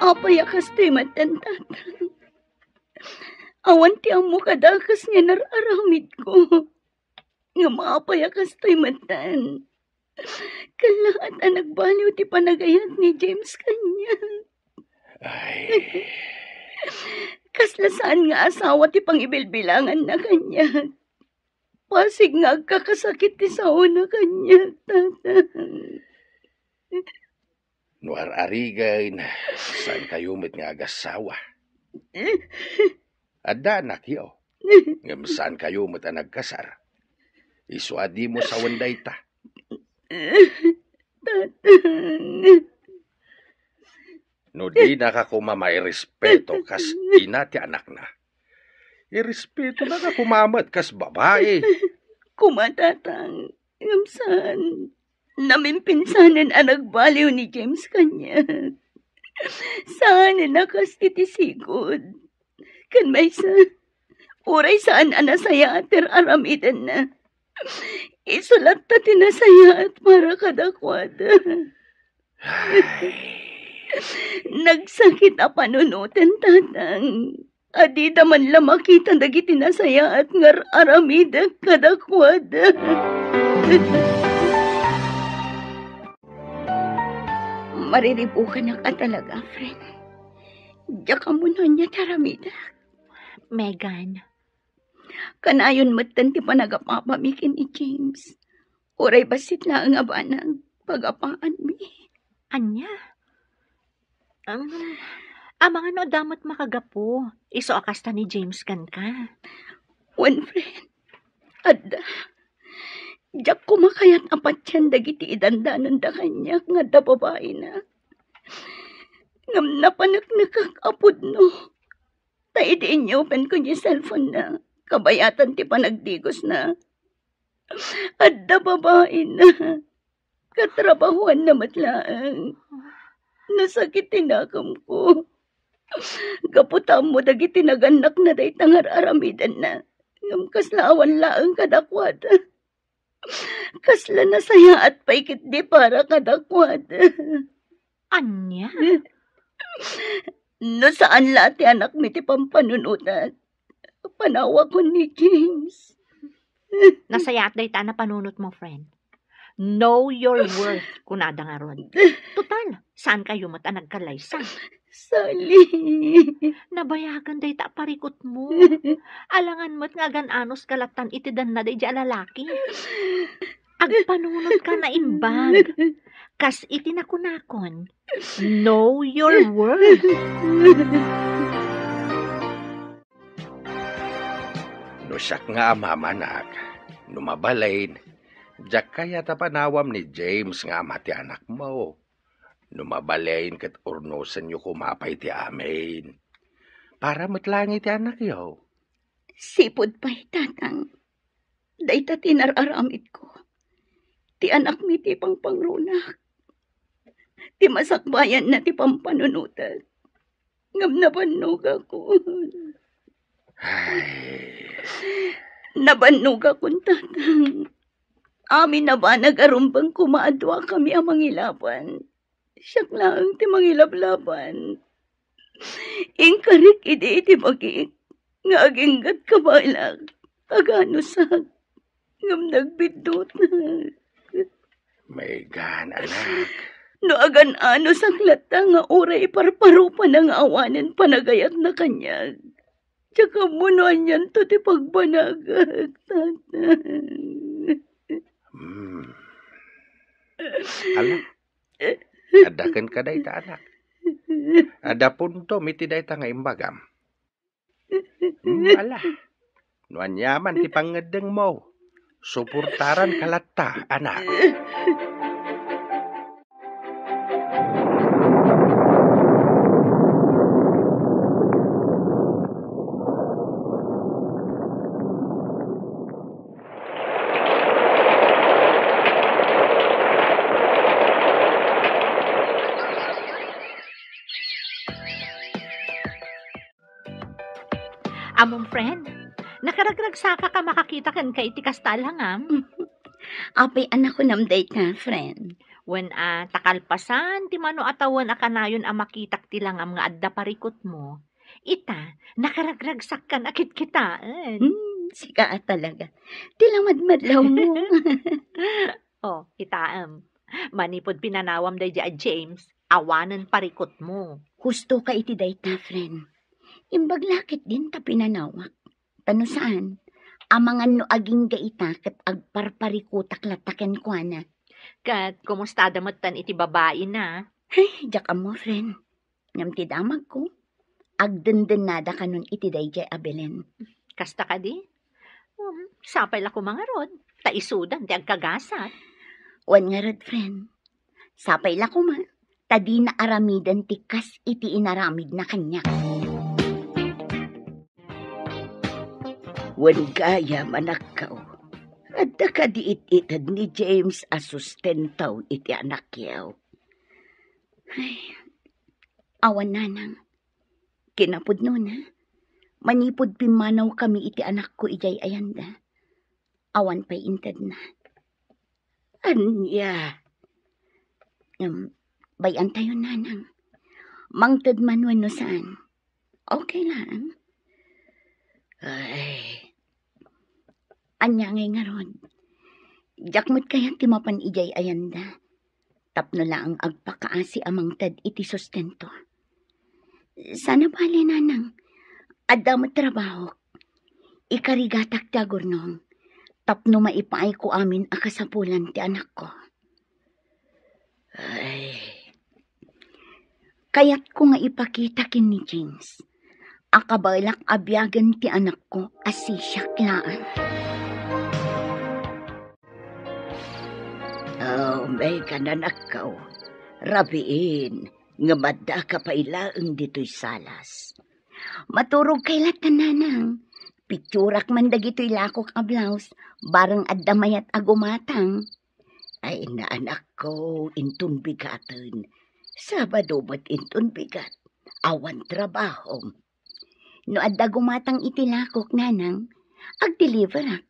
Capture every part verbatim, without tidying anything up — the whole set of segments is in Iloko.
Apay a kastoy metten, Tatang? Awan ti ammo kadakes nga inar-aramidko. Ngem apay a kastoy metten? Kallaat a nagbaliw ti panagayat ni James kaniak. Ay. Kasla saan nga asawa ti pangibilbilanganna kaniak. Pasig nga agkakasakit ti saona kaniak, Tatang. No ar-arigen, saankayo met nga agasawa. Adda anakyo, ngem saankayo met a nagkasar. Isu a dimo sawen dayta. Tatang. No dinaka koma mairespeto kas ina ti anakna, irespetonaka koma met kas babai. Koma, Tatang, ngem saan. Namimpinsanen a nagbaliw ni James kaniak. Saanen a kas iti sigud. Ken maysa, uray saan a nasayaat ti ar-aramidenna, isu latta ti nasayaat para kadakuada. Ay. Nagsakit a panunoten, Tatang. A dida man la makita dagiti nasayaat nga ar-aramidek kadakuada. Mariribukanak a talaga, friend. Diak ammo no ania ti aramidek. Megan. Kanayon metten ti panagapapami ken ni James. Uray bassit laeng a banag, pagapaanmi. Ania? Um, amangan no adda met makagapu, isu a kasta ni James kenka. Wen, friend, adda. Diak koma kayat a patien dagiti idandananda kaniak nga adda babaina. Ngem napaneknekak a pudno. Ta idi inyupenko ni cellphone-na, kabayatan ti panagdigosna, adda babaina. Katrabahuanna met laeng. Nasakit ti nakemko. Gapu ta ammo dagiti nagannakna dayta nga ar-aramidenna. Ngem kasla awan laeng kadakuada. Kasla nasayaat pay ketdi para kadakuada. Ania? No saan la ti anakmi ti pampanunotak, panawakon ni James. Nasayaat dayta a napanunotmo, friend. Know your worth, kunada ngarud. Total, saankayo met a nagkalaysa. Sally. Nabayagan dayta a parikutmo. Alangan met nga agan-anos ka lattan iti danna daydiay a lalaki. Agpanunotka naimbag. Kas iti nakunakon, know your worth. No siak nga amamanak, no mabalin, diak kayat a panawam ni James nga ama ti anakmo. No mabalin ket urnosenyo koma pay ti amin. Para met laeng iti anakyo. Sipud pay, Tatang. Dayta ti inar-aramidko. Ti anakmi ti pangpangrunak. Ti masakbayanna ti pampanunotak. Ngem nabannogakon. Ay. Nabannogakon, Tatang. Amin a banag a rumbeng koma a duakami a mangilaban. Siak laeng ti mangilablaban. Inkarik idi iti bagik nga aginggatka baelak, aganosak, ngem nagbiddutak. Megan, anak. No agan-anosak latta nga uray iparparupana nga awanen panagayatna kaniak, diak ammo no anianto ti pagbanagak, Tatang. Hmm. Ala, adda kenka dayta, anak. Adda puntom iti dayta nga imbagam. Hmm, ala. No aniaman ti pangngeddengmo, suportaranka latta, anak. Ammom, friend, nakaragragsakak a makakita kenka iti kasta a langam. Apay a nakunam dayta, friend? Wen a, ta kalpasan ti mano a tawen a kanayon a makitak ti langam nga adda parikutmo, ita, nakaragragsakkan a kitkitaen. Hmm, sika a talaga. Ti lamadmadlawmo. Oh, kitaem. Manipud pinanawam daydi a James, awanen parikutmo. Husto ka iti dayta, friend. Imbag la ketdin ta pinanawak. Ta no saan, amangan no agingga ita ket agparparikutak latta kenkuana. Ket kumustada metten iti babaina? Ay, diak ammo, friend. Ngem ti damagko, agdendennada kanon iti daydiay a Belen. Kasta kadi? Um, sapay la koma ngarud, ta isudan ti agkagasat. Wen ngarud, friend. Sapay la koma, ta dina aramiden ti kas iti inaramidna kaniak. Wen gayam, anakko, adda kadi it-ited ni James a sustento iti anakyo? Ay, awan, nanang. Kinapudnona, manipud pimmanawkami iti anakko idiay ayanda, awan pay intedna. Ania? Ngem, bay-antayon, nanang. Mangted man wenno saan, okay lang. Ay. Ania ngay ngarud? Diak met kayat ti mapan idiay ayanda. Tapno laeng agpakaasi a mangted iti sustento. Saan a bale, nanang. Adda met trabahok. Ikarigatak ti agurnong. Tapno maipaayko amin a kasapulan ti anakko. Ay. Kayatko nga ipakita ken ni James a kabaelak a biagen ti anakko a sisiak laeng. Oh, Megan, anakko. Rabiin, ngem addaka pay laeng ditoy salas. Maturogkay latta, nanang. Pitsurak man dagitoy lakok a blouse, bareng adda mayat a gumatang. Ay, naanakko, inton bigaten. Sabado met inton bigat. Awan trabahom. No adda gumatang iti lakok, nanang, agdeliverak.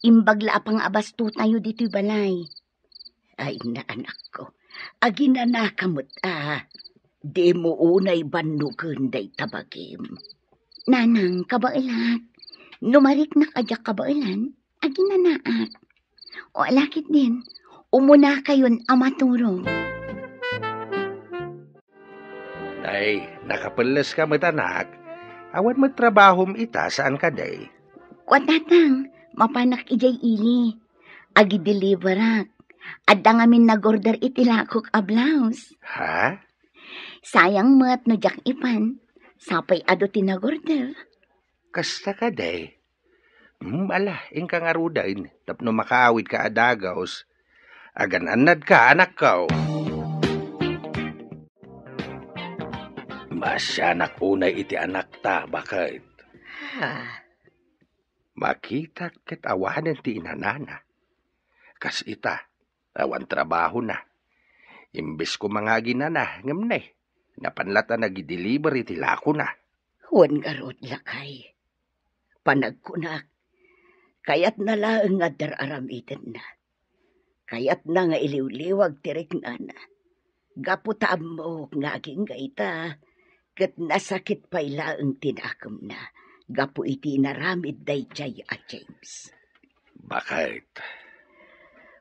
Imbag la a pangabastutayo ditoy balay. Ay, naanakko, aginanaka met a. Dimo unay bannogen dayta bagim. Nanang, kabaelak. No mariknak a diak kabaelan, aginanaak. O, ala ketdin, umunakayon a maturog. Ay, nakapelles ka met, anak. Awan met trabahom ita, saan kadi? Kua, tatang, mapanak idiay ili. Agideliverak. Adda ngamin nagorder iti lakok a blouse. Ha? Sayang met no diak ipan. Sapay adu ti nagorder. Kasta kadi? Hmm, ala, inka ngaruden, tapno makaawidka a dagus. Agan-annadka, anakko. Maasianak unay iti anakta, baket. Ha? Makitak ket awanen ti inanana. Kas ita, awan trabahona. Imbes koma nga aginana, ngem ne, napan latta nagideliver iti lakona. Wen ngarud, lakay. Panagkunak, kayatna laeng nga adda ar-aramidenna. Kayatna nga iliwliwag ti riknana. Gapu ta ammok nga agingga ita, ket nasakit pay laeng ti nakemna gapu iti inaramid daydiay a James. Baket?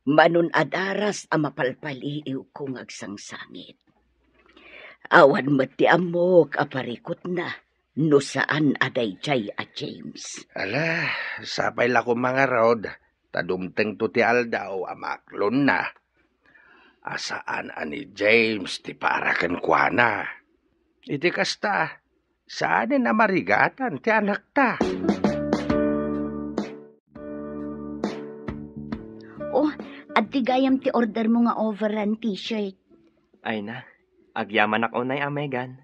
Manon a daras a mapalpaliiwko nga agsangsangit. Awan met ti ammok a parikutna no saan a daydiay a James. Ala, sapay la koma ngarud, ta dumtengto ti aldaw a maaklonna. A saan a ni James ti para kenkuana. Iti kasta, saanen a marigatan ti anakta. Oh, adtoy gayam ti ordermo nga overall t-shirt. Ay na, agyamanak unay a, Megan.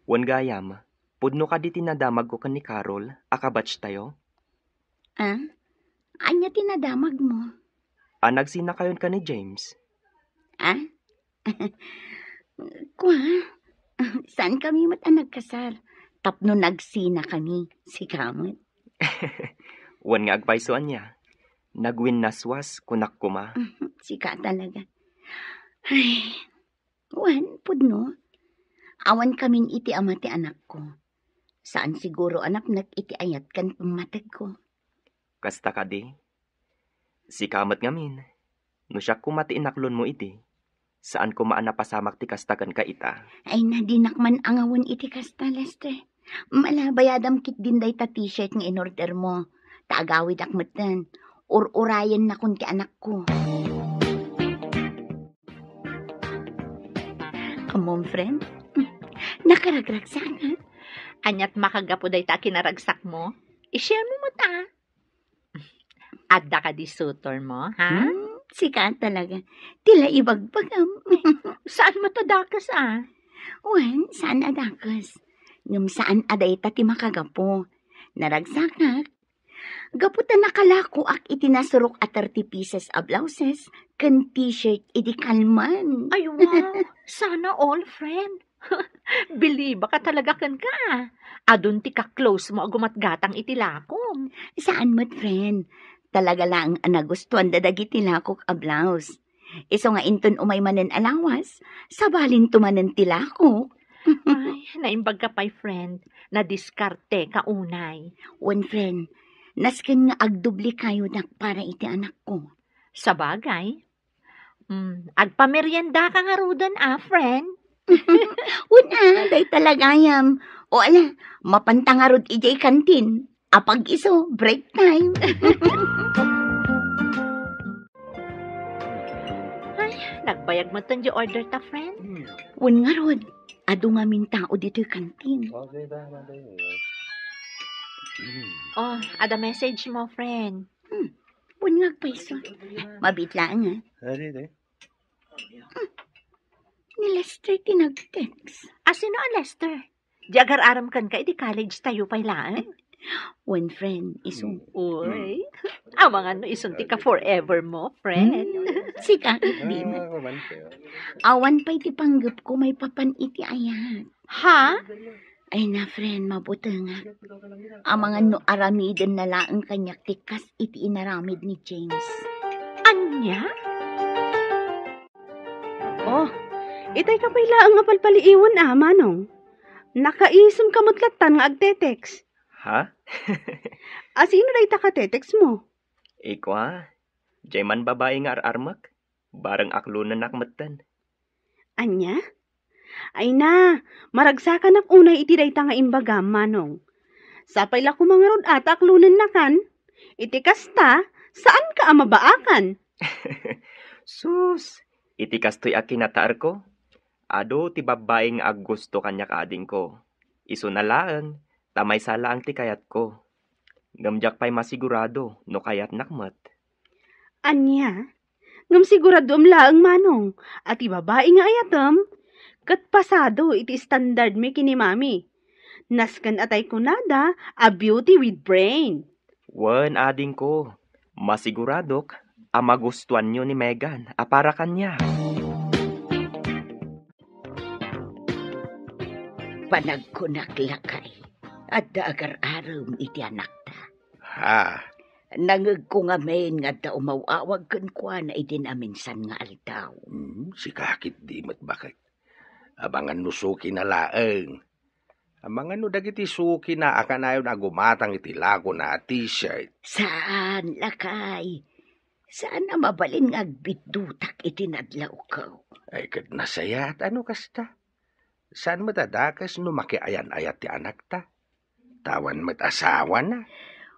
Wen gayam, pudno kadi ti nadamagko ken ni Carol a kabatchtayo? Ah? Ania ti nadamagmo? A nagsinakayon ken ni James. Ah? Kua, saankami met a nagkasar tapno nagsinakami, sika met. Wen nga agpayso ania, nagwinnaswas, kunak koma. Sika talaga. Ay, wen, pudno. Awan kamin iti ama ti anakko. Saan siguro a napnek iti ayat ken pammategko. Kasta kadi? Sika met ngamin, no siak koma ti inaklonmo idi, saan koma a napasamak ti kasta kenka ita. Ay na, dinak man angawen iti kasta, Lester. Malabayadam ketdin dayta t-shirt nga in-ordermo. Ta agawidak metten. Ur-urayennakon ti anakko. Ammom, friend? Nakaragragsakak. Aniat makagapu dayta a kinaragsakmo? I-share mo met, a. Adda kadi suitormo, ha? Hmm, sika talaga. Ti la ibagbagam. Saan met a dakes, a? Wen, saan a dakes. Ngem saan a dayta ti makagapu. Naragsakak. Gapu ta nakalakoak iti nasurok a thirty pieces a blouses ken t-shirt idi kalman. Ay, wow! Sana all, friend. Bilibak a talaga kenka. Adun ti ka-close mo a gumatgatang iti lakom. Saan met, friend. Talaga laeng a nagustuanda dagiti lakok a blouse. Isu nga inton umay manen a lawas, sabalinto manen ti lakok. Ay, naimbagka pay, friend. Nadiskarteka unay. Wen, friend, nasken nga agdoble kayodak para iti anakko. Sabagay. Hmm, agpameriendaka ngaruden, a, friend? Wen, a, dayta la gayam. O ala, mapanta ngarud idiay kantin. Apag-isu, break time. Ay, nagbayag metten diay order ta, friend. Wen ngarud, adu ngamin tao ditoy kantin. Oh, ada message mo, friend. Hmm, wen nga agpayso. Mabiit laeng, a. Ni Lester ti nag-text. A, sino a Lester? Di agar-arem kenka idi college tayo pay laeng? Wen, friend, isu. Uy, amangan no isun ti ka-forever mo, friend. Hmm, sika, di met. Awan pay ti panggepko maipapan iti ayat. Ha? Ay na, friend, mabutengak. Amangan no aramidenna laeng kaniak ti kas iti inaramid ni James. Ania? Oh, itay ka pay laeng nga palpaliiwen, a, Manong. Nakaisem ka met lattan nga agte-text. Ha? A, sino dayta ka-text mo? Ikua, diay man babai nga ar-armek, bareng aklonennak metten. Ania? Ay na, maragsakanak unay iti dayta nga imbagam, Manong. Sapay la koma ngarud a ta aklonennakan. Iti kasta, saanka a mabaakan. Sus, iti kastoy a kinataerko, adu ti babbai nga aggusto kaniak, adingko. Isuna laeng, ta maysa laeng ti kayatko. Ngem diak pay masigurado no kayatnak met. Ania? Ngem siguradoem laeng, Manong, a ti babai nga ayatem ket pasado iti standardmi ken ni Mami. Nasken a tay kunada a beauty with brain. Wen, adingko, masiguradok a magustuanyo ni Megan a para kaniak. Panagkunak lakay, adda agar-arem iti anakta. Ha? Nangegko ngamin nga adda umaw-awag kenkuana idi naminsan nga aldaw. Hmm, sika ketdi met baket. Amangan no sukina laeng. Amangan no dagiti sukina a kanayon a gumatang iti lakona a t-shirt. Saan, lakay. Saan a mabalin nga agbiddutak iti nadlawko. Ay, ket nasayaat a no kasta. Saan met a dakes no makiayan-ayat ti anakta. Ta awan met asawana.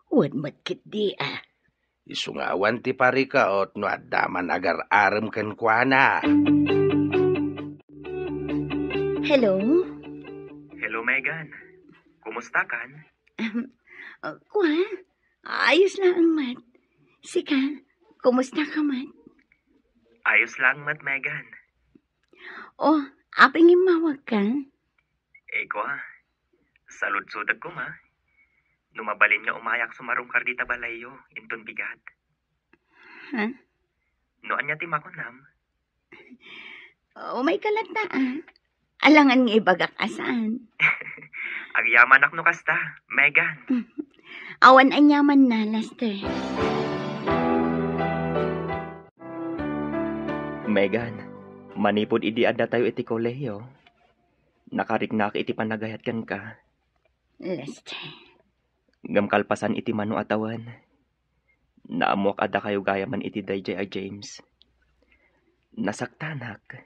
Wen met ketdi, a. Isu nga awan ti parikaut no adda man agar-arem kenkuana. Hello? Hello, Megan. Kumusta kan? Ahem, uh, kua? Ayos laeng met. Sika, kumusta ka met? Ayos laeng met, Megan. Oh, apay nga immawag ka? Eh, kua, saludsodek koma. No mabalin nga umayak sumarungkar dita balayyo, inton bigat. Ha? No ania ti makunam? Umay ka latta, a. Alangan nga ibagak a saan. Agyamanak no kasta, Megan. Awan aniamanna, Lester. Megan, Manipud idi addatayo iti kolehiyo, nakariknak iti panagayat kenka. Lester. Ngem kalpasan iti mano a tawen, naammuak a dakayo gayamen iti daydiay a James. Nasaktanak.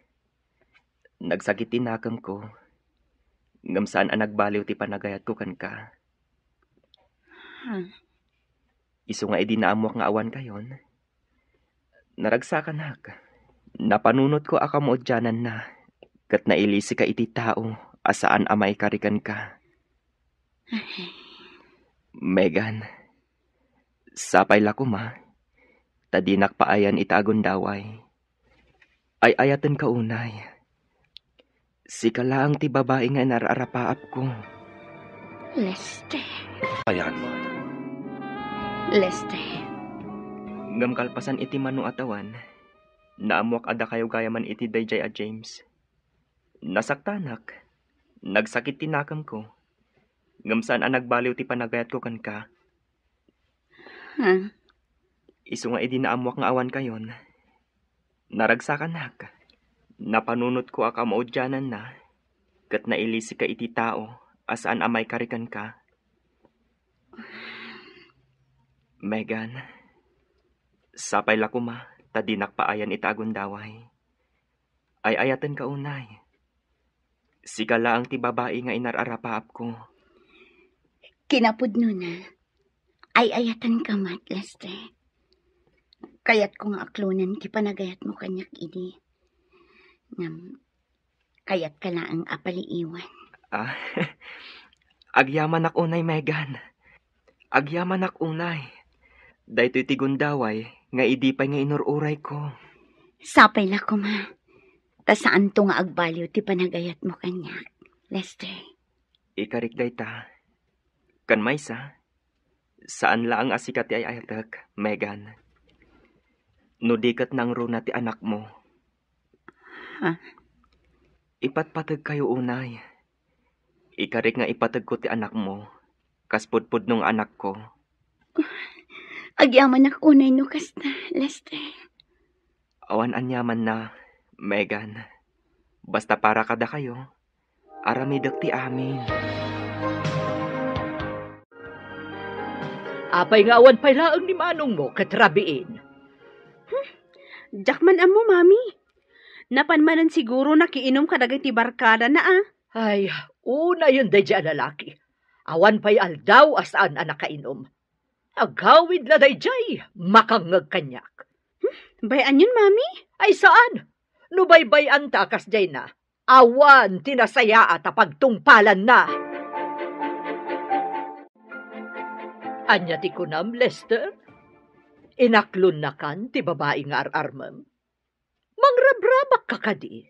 Nagsakit ti nakemko. Ngem saan a nagbaliw ti panagayatko kenka. Ha? Isu nga idi naammuak nga awan kayon, naragsakanak. Napanunotko a kamaudiananna, ket nailisika iti tao a saan a maikari kenka. Megan, sapay la koma, ta dinak paayan ita a gundaway. Ay-ayatenka unay. Sika laeng ti babai nga inar-arapaapko. Lester. Ayan. Lester. Ngem kalpasan iti mano a tawen, naammuak a dakayo gayamen iti daydiay a James. Nasaktanak. Nagsakit ti nakemko. Ngem saan a nagbaliw ti panagayatko kenka. Ha? Isu nga idi naammuak nga awan kayon, naragsakanak. Napanunotko a kamaudiananna, ket nailisika iti tao a saan a maikari kenka. Megan, sapay la koma, ta dinak paayan ita a gundaway. Ay-ayatenka unay. Sika laeng ti babai nga inar-arapaapko. Kinapudnona, ay-ayatenka met, Lester. Kayatko nga aklonen ti panagayatmo kaniak idi. Ngem, kayatka laeng a paliiwan. Ah, agyamanak unay, Megan. Agyamanak unay. Daytoy ti gundaway nga idi pay nga inur-urayko. Sapay la koma, ta saanto nga agbaliw ti panagayatmo kaniak, Lester. Ikarik dayta. Ken maysa, saan laeng a sika ti ay-ayatek, Megan. No di ket nangruna ti anakmo. Ha? Ipatpategkayo unay. Ikarik nga ipategko ti anakmo, kas pudpudno nga anakko. Agyamanak unay no kasta, Lester. Awan aniamanna, Megan. Basta para kadakayo, aramidek ti amin. Apay nga awan pay laeng ni manongmo ket rabiin? Hmm, diak man ammo, Mami. Napan manen siguro nakiinom kadagiti barkadana, a. Ay, unayen daydi a lalaki. Awan pay aldaw a saan a nakainom. Agawid la daydiay, makangngeg kaniak. Hmm, bay-anyon, Mami? Ay, saan? No baybay-anta a kasdiayna, awan ti nasayaat a pagtungpalanna. Ania ti kunam, Lester? Inaklonnakan ti babai nga ar-armem? Mangrabrabakka kadi?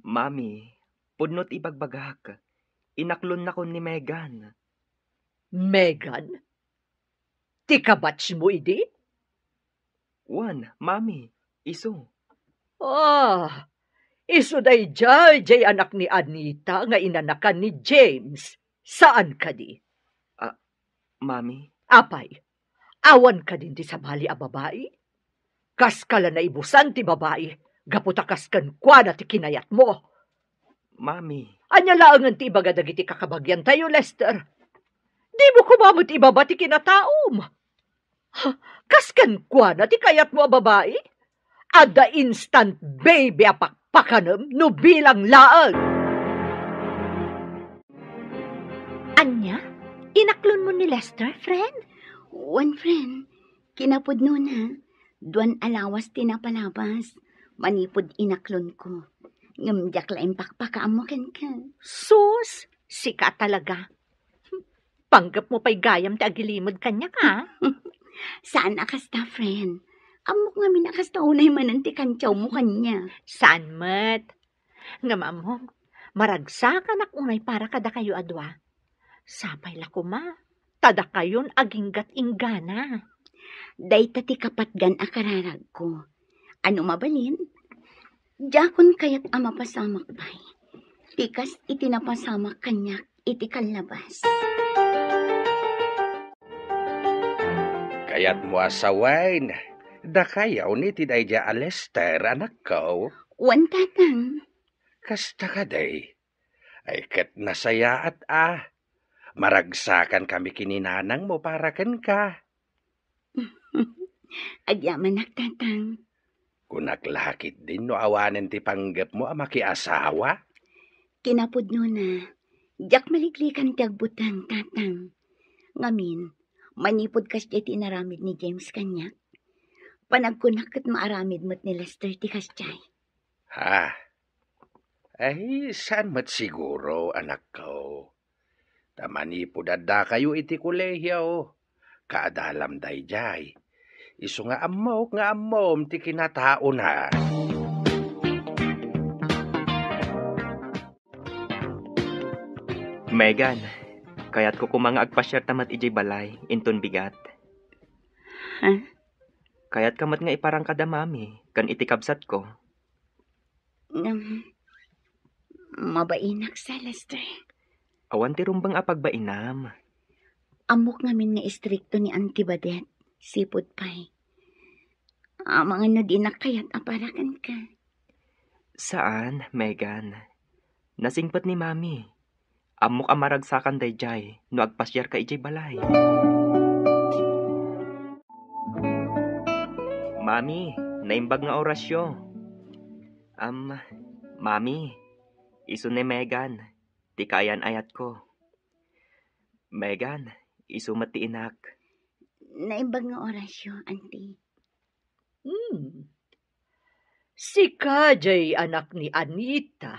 Mami, pudno ti ibagbagak. Inaklonnakon ni Megan. Megan? Ti kabatsmo idi? Wen, Mami, isu. Ah, isu daydiay, diay anak ni Anita nga inanakan ni James. Saan kadi? Ah, Mami. Apay, awan kadin ti sabali a babai? Kaska la naibusan ti babai, gapu ta kas kenkuana ti kinayatmo. Mami. Ania laengen ti ibaga dagiti kakabagiantayo, Lester? Dimo koma met ibaba ti kinataom. Ha, kas kenkuana ti kayatmo a babai? Adda instant baby a pakpakanem no bilang laeng. Ania? Inaklonmo ni Lester, friend? Wen, friend. Kinapudnona, duan a lawas ti napalabas manipud inaklonko. Ngem diak la impakpakaammo kenka. Sus, sika talaga. Panggepmo pay gayam ti agilimed kaniak, a? Saan a kasta, friend. Ammok ngamin a kasta unay manen ti kantiawmo kaniak. Saan met? Ngem ammom, maragsakanak unay para kadakayo a dua. Sapay la koma, ta dakayon aginggat inggana. Dayta ti kapatgan a kararagko. Ano mabalin? Diakon kayat a mapasamak pay. Ti kas iti napasamak kaniak iti kallabas. Kayatmo a sawen, dakayon iti daydiay a Lester, anakko? Wen, Tatang. Kasta kadi? Ay, ket nasayaat a. Maragsakan kami ken ni nanangmo para kenka. Agyamanak, Tatang. Kunak la ketdin no awanen ti panggepmo a makiasawa? Kinapudnona, diak maliklikan ti agbuteng, Tatang. Ngamin, manipud kasdiay ti inaramid ni James kaniak, panagkunak ket maaramid met ni Lester ti kasdiay. Ha? Ay, saan met siguro, anakko. Ta manipud addakayo iti kolehio, kaadalam daydiay. Isu nga ammok nga ammom ti kinataona. Megan, kayatko koma nga agpasiarta met idiay balay, inton bigat. Ha? Kayatka met nga iparang kada mami, ken iti kabsatko. Ngem, mabainak sa, Lester. Awan ti rumbeng a pagbainam. Ammok ngamin nga istrikto ni Auntie Badet, sipud pay. Amangan no dinak kayat a para kenka. Saan, Megan. Nasingpet ni Mami. Ammok a maragsakan daydiay no agpasiarka idiay balay. Mami, naimbag nga orasyo. Am, Mami, isu ni Megan, ti kaayan-ayatko. Megan, isu met ti inak. Naimbag nga orasyo, Auntie. Hmm. Sika jay anak ni Anita,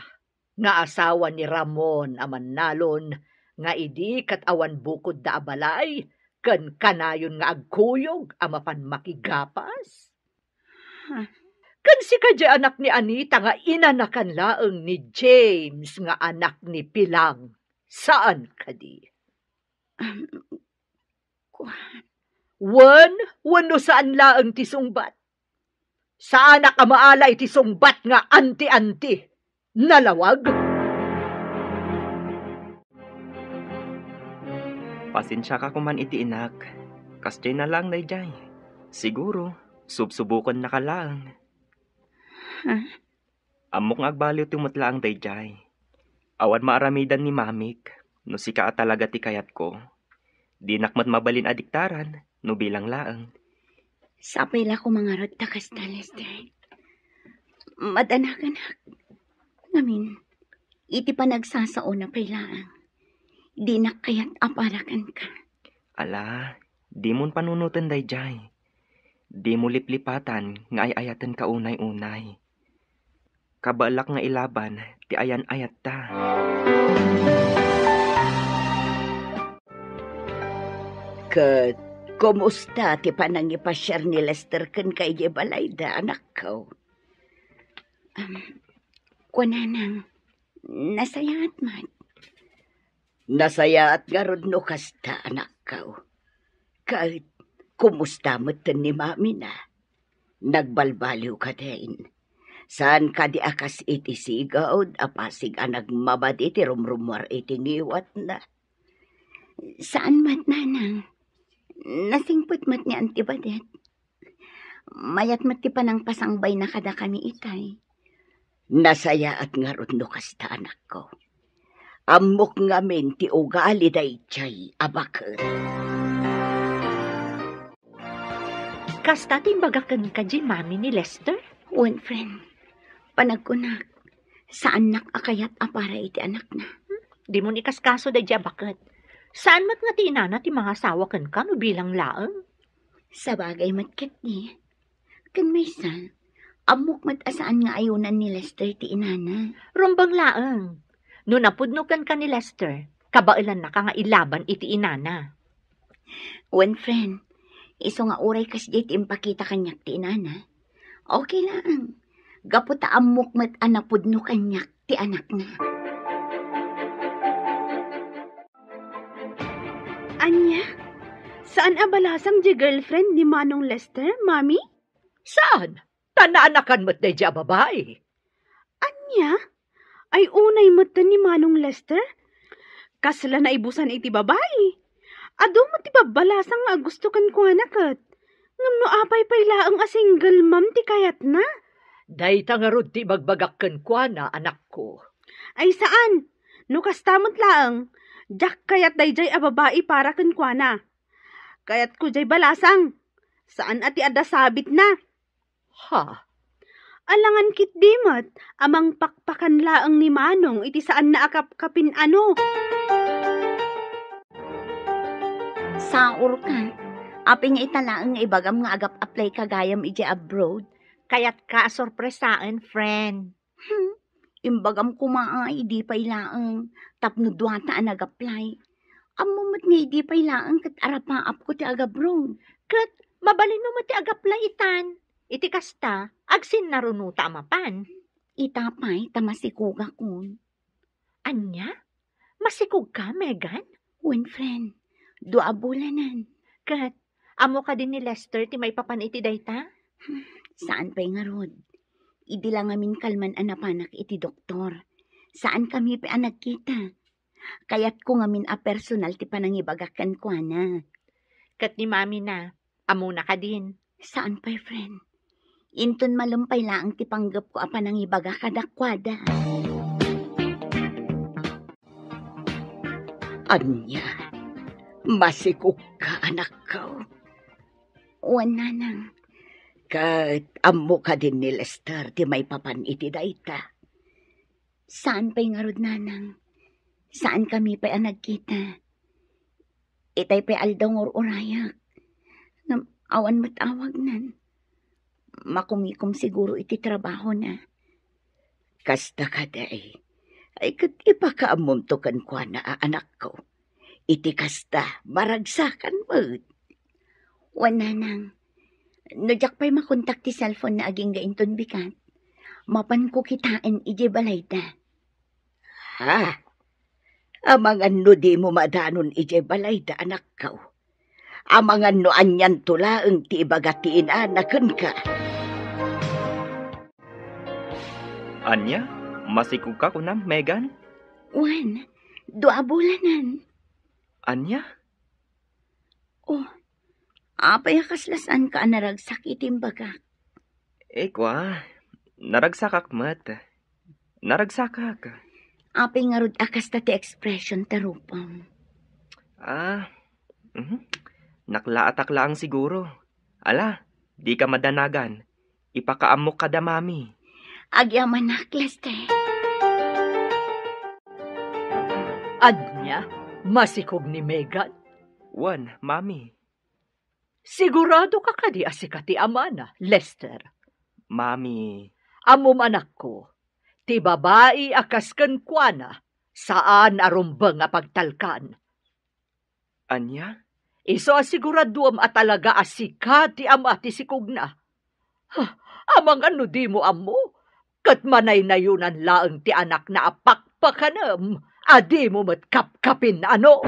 nga asawa ni Ramon a mannalon, nga idi ket awan bukodda a balay, ken kanayon nga agkuyog a mapan makigapas? Ha? Ken sika jay anak ni Anita nga inanakan laeng ni James nga anak ni Pilang, saan kadi? Um, kuan. Wen, wenno saan laeng ti sungbat? Saanak a maala iti sungbat nga anti-anti. Nalawag? Pasensiaka koman iti inak. Kasdiay na laeng daydiay. Siguro, subsubokennaka laeng. Ha? Ammok nga agbaliwto met laeng daydiay. Awan maaramidan ni Mamik no sika a talaga ti kayatko. Dinak met mabalin a diktaran no bilang laeng. Sapay la koma ngarud ta kasta, Lester. Madanakanak. Ngamin, iti panagsasaona pay laeng, dinak kayat a para kenka. Ala, dimon panunoten daydiay. Dimo liplipatan nga ay-ayatenka unay-unay. Kabaelak nga ilaban ti ayan-ayatta. Ket kumusta ti panangipasiar ni Lester kenka idiay balayda, anakko? Um, kuanana, nasayaat met. Nasayaat ngarud no kasta, anakko. Ket kumusta metten ni mamina? Nagbalbaliw kadin? Saan kadi a kas iti sigud a pasig a nagmamadi ti rumrumuar iti ngiwatna? Saan met, nanang. Nasingpet met ni Auntie Badet. Mayat met ti panangpasangbayna kadakami itay. Nasayaat ngarud no kasta, anakko. Ammok ngamin ti ugali daydiay a baket. Kasta ti imbaga kenka diay mami ni Lester? Wen, friend. Panagkunak, saannak a kayat a para iti anakna. Dimon ikaskaso daydiay a baket. Saan met nga ti inana ti mangasawa kenka no bilang laeng? Sabagay met ketdi. Ken maysa, ammok met a saan nga ayonan ni Lester ti inana. Rumbeng laeng. No napudno kenka ni Lester, kabaelannaka nga ilaban iti inana. Wen, friend, isu nga uray kasdiay ti impakita kaniak ti inana, okay laeng. Gapu ta ammok met a napudno kaniak ti anakna. Ania? Saan a balasang diay girlfriend ni Manong Lester, Mami? Saan? Ta naanakan met daydiay a babai. Ania? Ay, unay metten ni Manong Lester? Kasla naibusan iti babai. Adu met ti babbalasang nga agusto kenkuana ket. Ngem no apay pay laeng a single mom ti kayatna, Dayta ngarud ti ibagbagak kenkuana, anakko. Ay, saan! No kasta met laeng, diak kayat daydiay a babai para kenkuana. Kayatko diay balasang. Saan a ti adda sabitna. Ha? Alangan ketdi met a mangpakpakan laeng ni Manong iti saanna a kapkapin-ano. Saurka. Apay nga ita laeng nga ibagam nga agap-apply ka gayam idiay abroad? Kayatka a sorpresaen, friend. Hmm, imbagam koma a idi pay laeng tapno duata a nag-apply. Ammom met nga idi pay laeng ket arapaapko ti agabroad. Ket mabalinmo met ti ag-apply itan. Iti kasta, agsinnarunota a mapan. Ita pay ta masikogakon. Ania? Masikogka, Megan? Wen, friend. Dua a bulanen. Ket, ammo kadi ni Lester ti maipapan iti dayta? Hmm, saan pay ngarud. Idi la ngamin kalman a napanak iti doktor. Saankami pay a nagkita. Kayatko ngamin a personal ti panangibagak kenkuana. Ket ni Mami na, ammona kadin? Saan pay, friend. Inton malem pay laeng ti panggepko a panangibaga kadakuada. Ania? Masikogka, anakko? Wen, nanang. Ket ammo kadin ni Lester ti maipapan iti dayta? Saan pay ngarud, nanang. Saankami pay a nagkita. Itay pay aldaw nga ur-urayak. Ngem awan met awagnan. Makumikom siguro iti trabahona. Kasta kadi. Ay, ket ipakaammomto kenkuana a, anakko. Iti kasta, maragsakan met. Wen, nanang. No diak pay makontak ti cellphone na agingga inton bigat, mapanko kitaen idiay balayda. Ha? Amangan no dimo madanon idiay balayda, anakko. Amangan no anianto laeng ti ibaga ti inana kenka. Ania? Masikogka kunam, Megan? Wen, dua a bulanen. Ania? Oh, apay a kasla saanka a naragsak iti imbagak? Eh, kua, naragsakak met. Naragsakak. Apay ngarud a kasta ti expression ta rupam? Ah, mhm. Naklaatak laeng siguro. Ala, dika madanagan. Ipakaammok kada Mami. Agyamanak, Lester. Ania, masikog ni Megan? Wen, Mami. Sigurado ka kadi a sika ti amana, Lester? Mami. Ammom, anakko, ti babai a kas kenkuana, saan a rumbeng a pagtalkan. Ania? Isu a siguraduem a talaga a sika ti ama ti sikogna. Ha, amangan no dimo ammo, ket manaynayonan laeng ti anakna a pakpakanem a dimo met kapkapin-ano.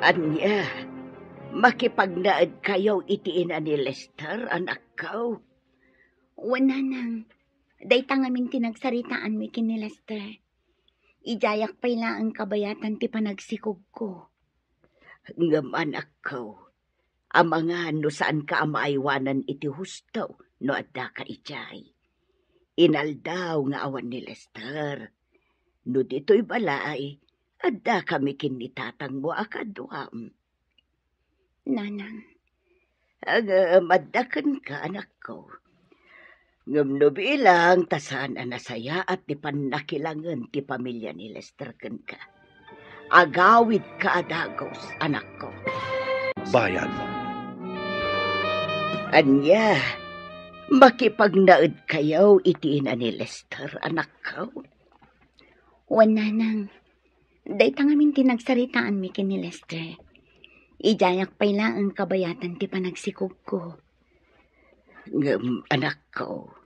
Ania, makipagnaedkayo iti ina ni Lester, anakko? Wen, nanang, dayta ngamin ti nagsaritaanmi ken ni Lester. Idiayak pay laeng kabayatan ti panagsikogko. Ngem, anakko, amangan no saanka a maaywanan iti husto no addaka idiay. Inaldaw nga awan ni Lester. No ditoy balay, addakami ken ni tatangmo a kaduam. Nanang. Ngem adda kenka, anakko. Ngem no bilang ta saan a nasayaat ti pannakilangen ti pamilia ni Lester kenka, agawidka a dagus, anakko. Bayan. Ania, makipagnaedkayo iti ina ni Lester, anakko? Wen, nanang. Dayta ngamin ti nagsaritaanmi ken ni Lester. Idiayak pay laeng kabayatan ti panagsikogko. Ngem, anakko,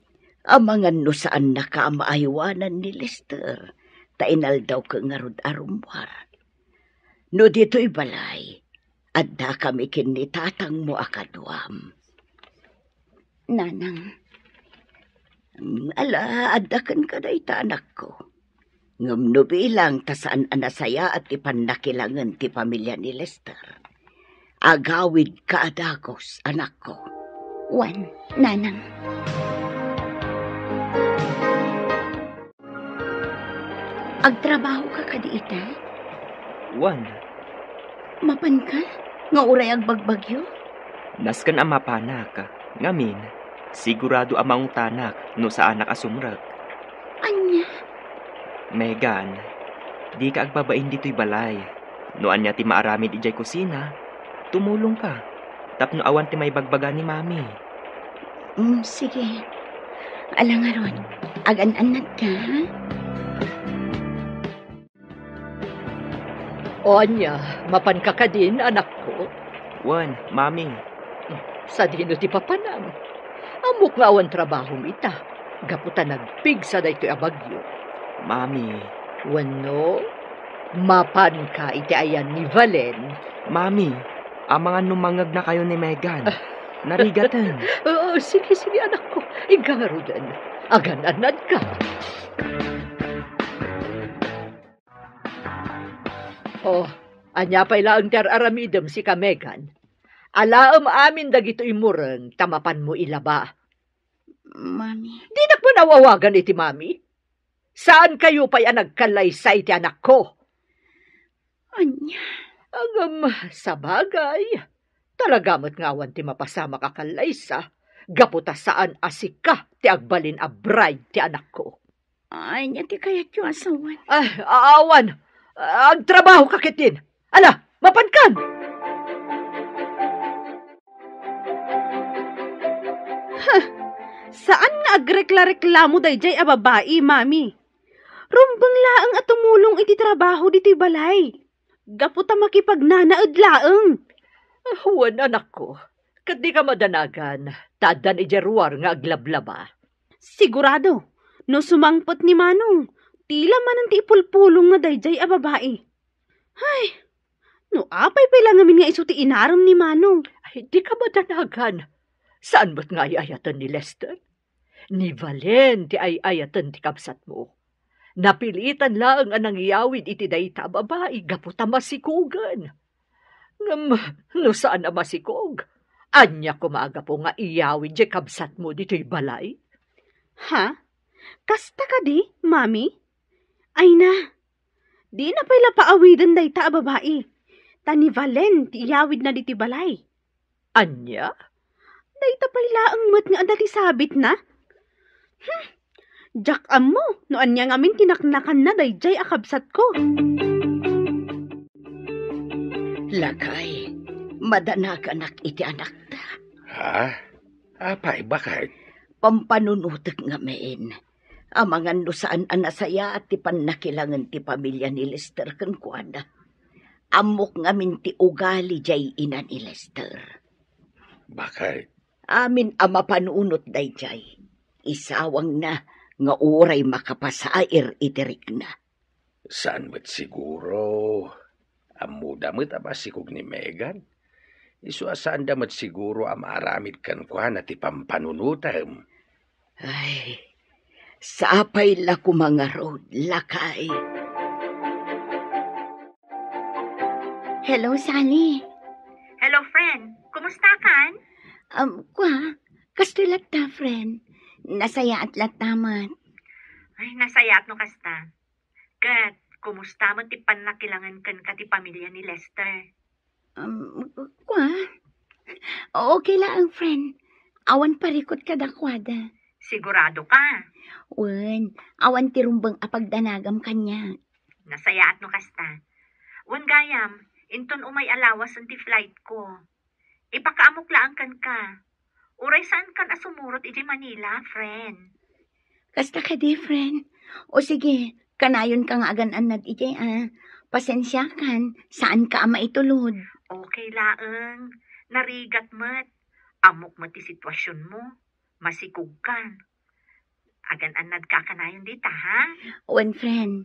amangan no saannaka a maaywanan ni Lester, ta inaldawko ngarud a rummuar. No ditoy balay, addakami ken ni tatangmo a kaduam. Nanang. Mm, ala, adda kenka dayta, anakko. Ngem no bilang ta saan a nasayaat ti pannakilangen ti pamilia ni Lester, agawidka a dagus, anakko. Wen, nanang. Agtrabaho ka kadi ita? Wen. Mapan ka? Nga uray agbagbagyo? Nasken a mapanak. Ngamin, sigurado a maungtanak no saanak a sumrek. Ania? Megan, dika agbabain ditoy balay. No ania ti maaramid idiay kusina, tumulongka tapno awan ti maibagbaga ni Mami. Mm, sige. Ala ngarud, agan-annadka, ha? O ania, mapanka kadin, anakko? Wen, Mami. Sadino ti papanam? Ammok nga awan trabahom ita, gapu ta nagpigsa daytoy a bagyo. Mami. Wenno, mapanka iti ayan ni Valen? Mami, amangan no mangngegnakayo ni Megan. Narigaten. Oo, sige, sige, anakko. Inka ngaruden. Agan-annadka. Oh, ania pay laeng ti ar-aramidem, sika, Megan? Alaem amin dagitoy mureng ta mapanmo ilaba. Mami. Dinak man aw-awagan iti mami. Saankayo pay a nagkallaysa iti anakko. Ania? Ngem, sabagay, talaga met nga awan ti mapasamak a kallaysa, gapu ta saan a sika ti agbalin a bride ti anakko. Ania ti kayatyo a sawen? Ay, a-, awan. Agtrabahoka ketdin. Ala, mapankan! Huh, saan nga agrekla-reklamo daydiay a babai, Mami. Rumbeng laeng a tumulong iti trabaho ditoy balay. Gapu ta makipagnanaed laeng. Ah, wen, anakko. Ket dika madanagan, ta addan idiay ruar nga aglablaba. Sigurado, no sumangpet ni Manong, tila manen ti ipulpulongna daydiay a babai. Ay, no apay pay la ngamin nga isu ti inarem ni Manong? Ay, dika madanagan. Saan met nga ay-ayaten ni Lester? Ni Valen ti ay-ayaten ti kabsatmo. Napilitan laeng a nangiyawid iti dayta a babai gapu ta masikogen. Ngem no saan a masikog, ania koma a gapu nga iyawid diay kabsatmo ditoy balay? Ha? Kasta kadi, Mami? Ay na, dina pay la paawiden dayta a babai, ta ni Valen ti iyawidna ditoy balay. Ania? Dayta pay laeng met nga adda ti sabitna? Hmm. Diak ammo no ania ngamin ti naknakanna daydiay a kabsatko. Lakay, madanaganak iti anakta. Ha? Apay, baket? Pampanunotek ngamin. Amangan no saan a nasayaat ti pannakilangen ti pamilia ni Lester kenkuana. Ammok ngamin ti ugali diay ina ni Lester. Baket? Amin a mapanunot daydiay, isawangna nga uray makapasair iti rikna. Saan met siguro? Ammoda met a masikog ni Megan. Isu a saanda met siguro a maaramid kenkuana ti pampanunotem. Ay, sapay la koma ngarud, lakay. Hello, Sally. Hello, friend. Kumusta kan? Um, kwa, kastoy latta, friend. Nasayaat latta met. Ay, nasayaat no kasta. Ket, kumusta met ti pannakilangen kenka ti pamilia ni Lester? Um, kwa? Okay laeng, friend. Awan parikut kadakuada. Sigurado ka? Wen, awan ti rumbeng a pagdanagam kaniak. Nasayaat no kasta. Wen gayam, inton umay a lawasen ti flight ko. Ipakaamok laeng kenka. Uray saan kan a sumurot idiay Manila, friend. Kasta kadi, friend? O sige, kanayon ka nga agan-annad idiay, a. Pasensiakan, saan ka a maitulod. Okay laeng. Narigat met. Ammok met ti sitwasionmo. Masikog kan. Agan-annad ka kanayon dita, ha? Wen, friend.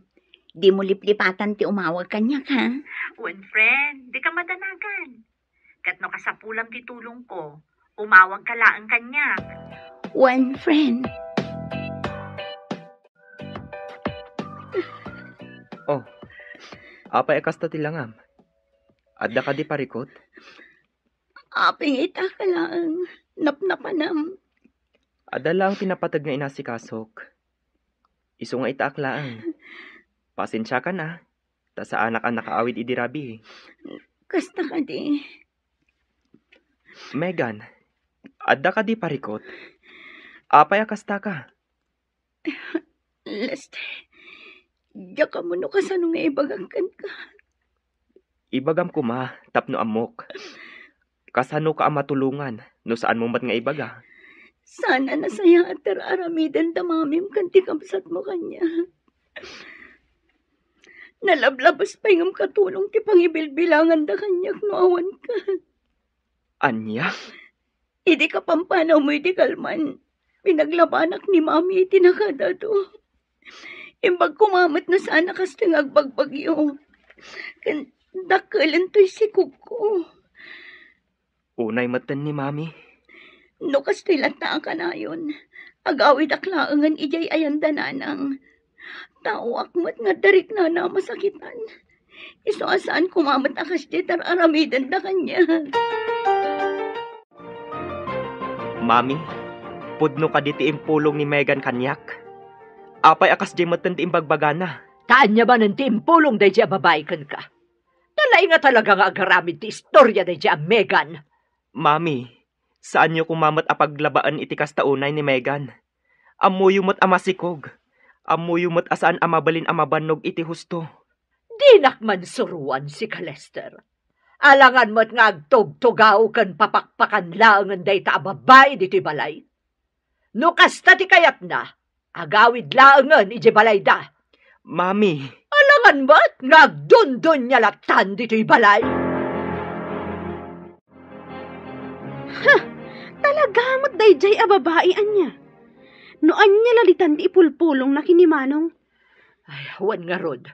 Dimo liplipatan ti umawag kaniak, ha? Wen, friend. Dika madanagan. Ket no kasapulam ti tulongko, umawag ka laeng kaniak. Wen, friend. Oh, apay a kasta ti langam? Adda kadi parikut? Apay nga ita ka laeng. napnapanam. Adda laeng ti napateg nga inasikasok. Isu nga itaak laeng. Pasensiakan a, ta saanak a nakaawid idi rabii. Kasta kadi. Megan, adda kadi parikut? Apay a kastaka? Lester, diak ammo no kasano nga ibagak kenka. Ibagam koma tapno ammok. Kasanoka a matulongan no saanmo met nga ibaga? Saan a nasayaat ti ar-aramiden da mamim ken ti kabsatmo kaniak. Nalablabes pay ngem katulong ti pangibilbilanganda kaniak no awanka. Ania? Idi kapampanawmo iti kalman, pinaglabanak ni Mami iti nakadado. Imbag koma met no saan a kastoy nga agbagbagyo. Ken dakkelento ti sikogko. Unay metten ni Mami. No kastoy latta a kanayon, agawidak laengen idiay ayanda nanang. Taoak met nga adda riknana a masakitan. Isu a saan koma met a kasdiay ti ar-aramidenda kaniak. Mami, pudno kadi ti impulong ni Megan kaniak? Apay a kasdiay metten ti imbagbagana? Ta ania manen ti impulong daydiay a babai kenka? Nalaing a talaga nga agaramid ti istoria daydiay a Megan. Mami, saanyo koma met a paglabaen iti kasta unay ni Megan. Ammoyo met a masikog. Ammoyo met a saan a mabalin a mabannog iti husto. Dinak man suroan sika, Lester. Alangan met nga agtugtugaw ken papakpakan laengen dayta a babai ditoy balay. No kasta ti kayatna, agawid laengen idiay balayda. Mami. Alangan met nga agdundunia lattan ditoy balay. Ha! Talaga met daydiay a babai ania? No ania la ditan ti ipulpulongna ken ni Manong? Ay, wen ngarud.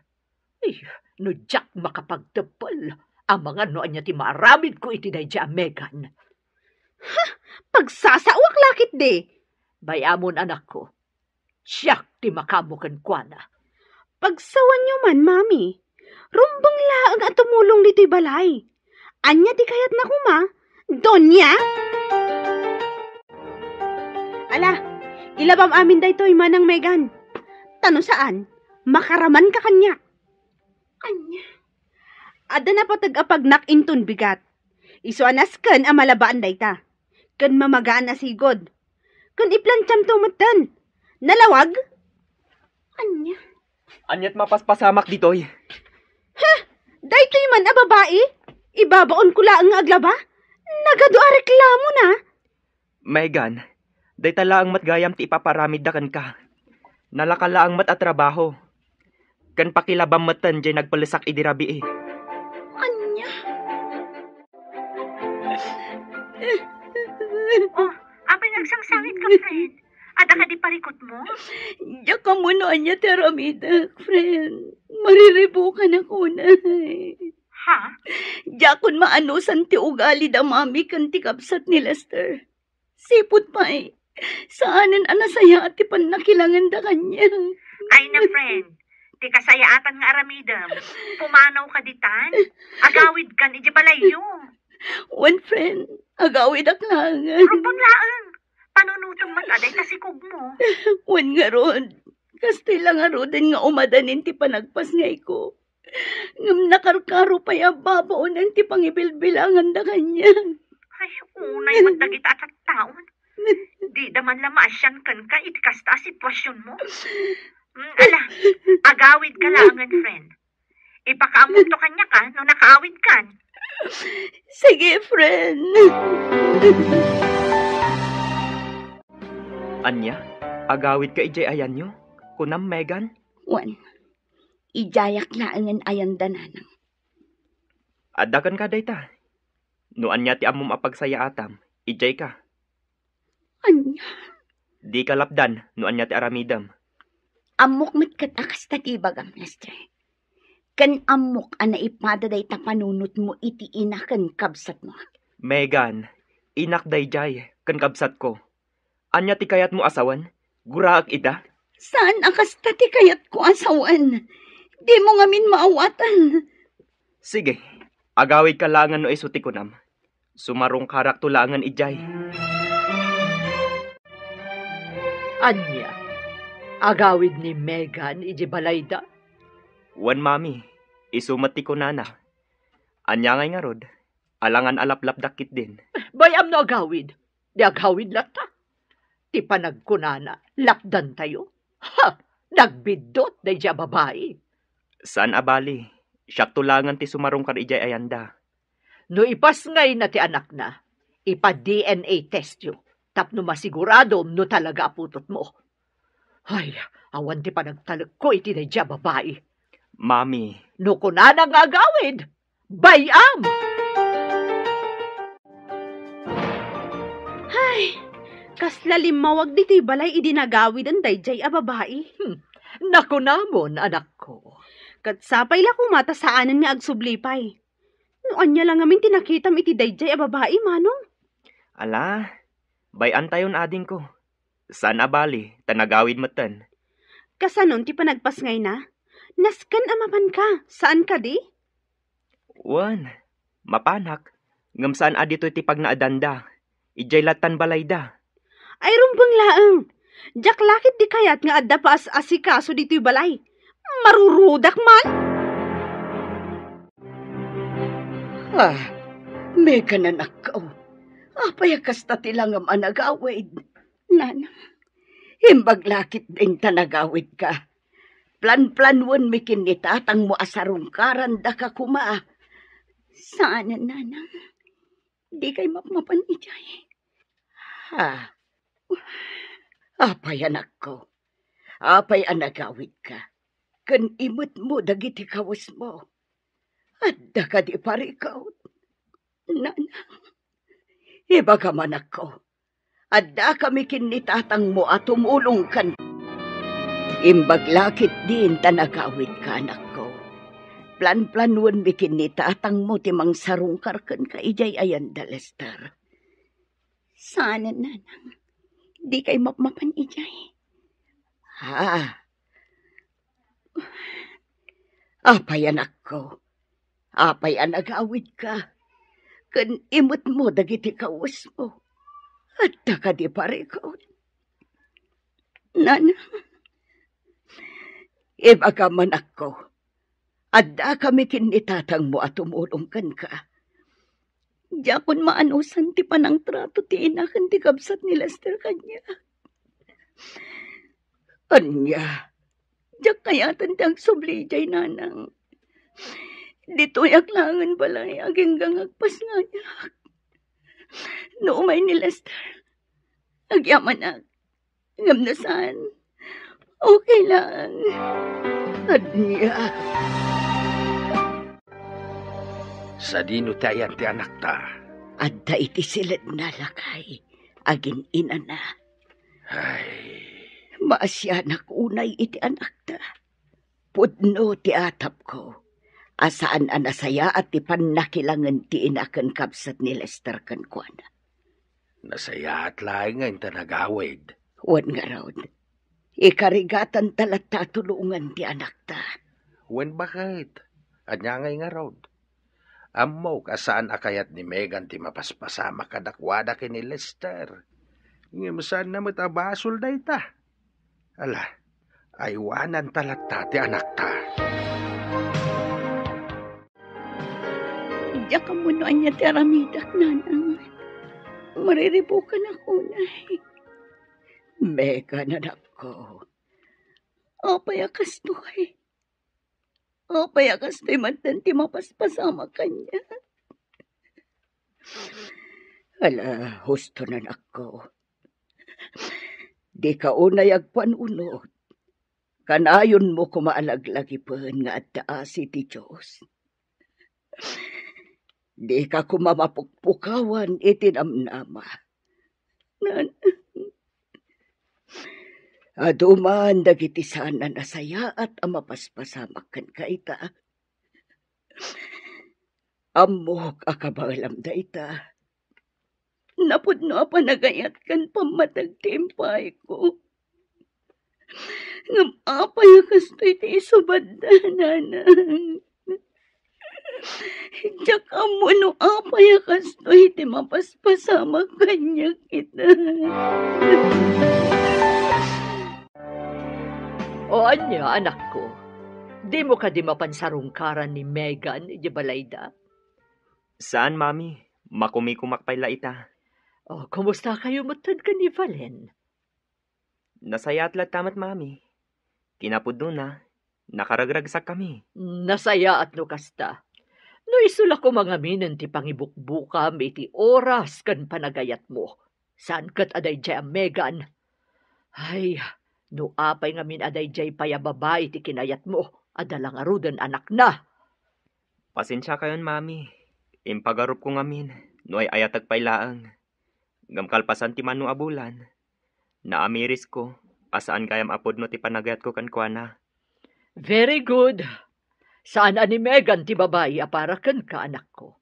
Ay, no diak makapagteppel, amangan no ania ti maaramidko iti daydiay a Megan. Ha! Pagsasaoak la ketdi. Bay-amon, anakko. Siak ti makaammo kenkuana. Pagsawanyo man, Mami. Rumbeng laeng a tumulong ditoy balay. Ania ti kayatna koma, Doña? Ala, ilabam amin daytoy, Manang Megan. Ta no saan, makaramanka kaniak. Ania? Adda napateg a pagnak inton bigat. Isu a nasken a malabaan dayta. Ken mamagaan a sigud. Ken iplantiamto metten. Nalawag? Ania? Aniat mapaspasamak ditoy? Ha? Daytoy man a babai? Ibabaonko laeng nga aglaba? Nagadu a reklamona. Megan, dayta laeng met gayam ti ipaparamidda kenka. Nalaka laeng met a trabaho. Ken pakilabam metten diay nagpellesak idi rabii. Ania? Oh, apay nga agsangsangitka, friend? Adda kadi parikutmo? Diak ammo no ania ti aramidek, friend. Mariribukanak unay. Ha? Diakon maanusan ti ugali da Mami ken ti kabsat ni Lester. Sipud pay, saanen a nasayaat ti pannakilanganda kaniak. Ay na, friend, ti kasayaatan nga aramidem, pumanawka ditan, agawidkan idiay balayyo. Wen, friend, agawidak laengen. Rumbeng laeng, panunotem met a dayta sikogmo. Wen ngarud, kastoy la ngaruden nga umadanin ti panagpasngayko. Ngem nakarkaro pay a babaonen ti pangibilbilanganda kaniak. Ay, unay met dagita a tattaon. Dida man la maasian kenka iti kasta a situasionmo. Mm, ala, agawidka laengen, friend. Ipakaammoto kaniak a no nakaawidkan. Sige, friend. Ania? Agawidka idiay ayanyo? Kunam, Megan? Wen, idiayak laengen ayanda nanang. Adda kenka dayta. No ania ti ammom a pagsayaatam, idiayka. Ania? Dika lapdan no ania ti aramidem. Ammok met ket a kasta ti ibagam, Lester. Ken ammok a naipada dayta panunotmo iti ina ken kabsatmo. Megan, inak daydiay ken kabsatko. Ania ti kayatmo a sawen? Guraek ida? Saan a kasta ti kayatko a sawen. Dimo ngamin maawatan. Sige, agawidka laengen no isu ti kunam. Sumarungkarakto laengen idiay. Ania? Agawid ni Megan iti balayda? Wen, Mami, isu met ti kunana. Ania ngay ngarud? Alangan a laplapdak ketdin. Bay-am no agawid. Di agawid latta. Ti panagkunana, lapdantayo. Ha! Nagbiddut daydiay a babai. Saan a bali, siakto laengen ti sumarungkar idiay ayanda. No ipasngayna ti anakna, ipa-D N A testyo tapno masiguradom no talaga a putotmo. Ay, awan ti panagtalekko iti daydiay a babai. Mami. No kunana nga agawid, bay-am! Ay, kasla limmawag ditoy balay idi nagawiden daydiay a babai. Hmm, nakunamon, anakko. Ket sapay la koma ta saanen nga agsubli pay. No ania la ngamin ti nakitam iti daydiay a babai, Manong? Ala, bay-antayon, adingko. Saan a bali, ta nagawid metten. Kasanon ti panagpasngayna? Nasken a mapanka, saan kadi? Wen, mapanak, ngem saan a ditoy ti pagnaedanda. Idiay lattan balayda. Ay, rumbeng laeng. Diak la ketdi kayat nga adda paas-asikaso ditoy balay. Marurudak man. Ah, Megan, anakko. Apay a kasta ti langam a nagawid? Nanang, imbag la ketdin ta nagawidka. Planplanuenmi ken ni tatangmo a sarungkarandaka koma. Saanen, Nanang. Dikay mapmapan idiay. Ha? Apay, anakko? Apay a nagawidka? Ken imetmo dagiti kawesmo. Adda kadi parikut? Nanang, ibagam, anakko. Addakami ken ni tatangmo a tumulong ken. Imbag la ketdin ta nagawidka, anakko. Planplanuenmi ken ni tatangmo ti mangsarungkar kenka idiay ayanda, Lester. Saanen, Nanang. Dikay mapmapan idiay. Ah. Apay, anakko? Apay a nagawidka? Ken imetmo dagiti kawesmo. Adda kadi parikut? Nanang, ibagam, anakko. Addakami ken ni tatangmo a tumulong kenka. Diakon maanusan ti panangtrato ti ina ken ti kabsat ni Lester kaniak. Ania? Diak kayaten ti agsubli idiay, Nanang. Ditoyak laengen balay agingga nga agpasngayak. No umay ni Lester, agyamanak. Ngem no saan, okay lang. Ania? Sadino ti ayan ti anakta? Adda iti siledna, lakay, agin-inana. Ay. Maasianak unay iti anakta. Pudno ti atapko a saan a nasayaat ti pannakilangen ti ina ken kabsat ni Lester kenkuana. Nasayaat laeng nga inta nagawid. Wen ngarud, ikarigatan ta latta tulongan ti anakta. Wen baket, ania ngay ngarud? Ammok a saan a kayat ni Megan ti mapaspasamak kadakuada ken ni Lester. Ngem saanna met a basol dayta. Ala, aywananta latta ti anakta. Diak ammo no ania ti aramidak, Nanang. Mariribukanak unay. Megan, anakko. Apay a kastoy? Apay a kastoy met ti mapaspasamak kaniak? Ala, husto, anakko. Dika unay agpanunot. Kanayonmo koma a laglagipen nga adda asi ti Dios. Dika koma mapukpukawan iti namnama. Nanang, adu man dagiti saan a nasayaat a mapaspasamak kenka ita. Ammok a kabaelam dayta. Napudno a panagayat ken pammateg ti impayko. Ngem apay a kastoy ti isubadda, Nanang? Diak ammo no apay a kastoy ti mapaspasamak kaniak ita. O ania, anakko? Dimo kadi mapan sarungkaran ni Megan idiay balayda? Saan, Mami. Makumikumak pay la ita. O, kumusta kayo metten ken ni Valen? Nasayaat latta met, Mami. Kinapudnona, nakaragragsakkami. Nasayaat no kasta. No isu la koma ngaminen ti pangibukbukam iti oras ken panagayatmo, saan ket a daydiay a Megan. Ay, no apay ngamin a daydiay pay a babai ti kinayatmo, adda la ngaruden anakna. Pasensiakayon, Mami. Impagarupko ngamin no ay-ayatek pay laeng. Ngem kalpasan ti mano a bulan, naamirisko a saan gayam a pudno ti panagayatko kenkuana. Very good. Saan a ni Megan ti babai a para kenka, anakko.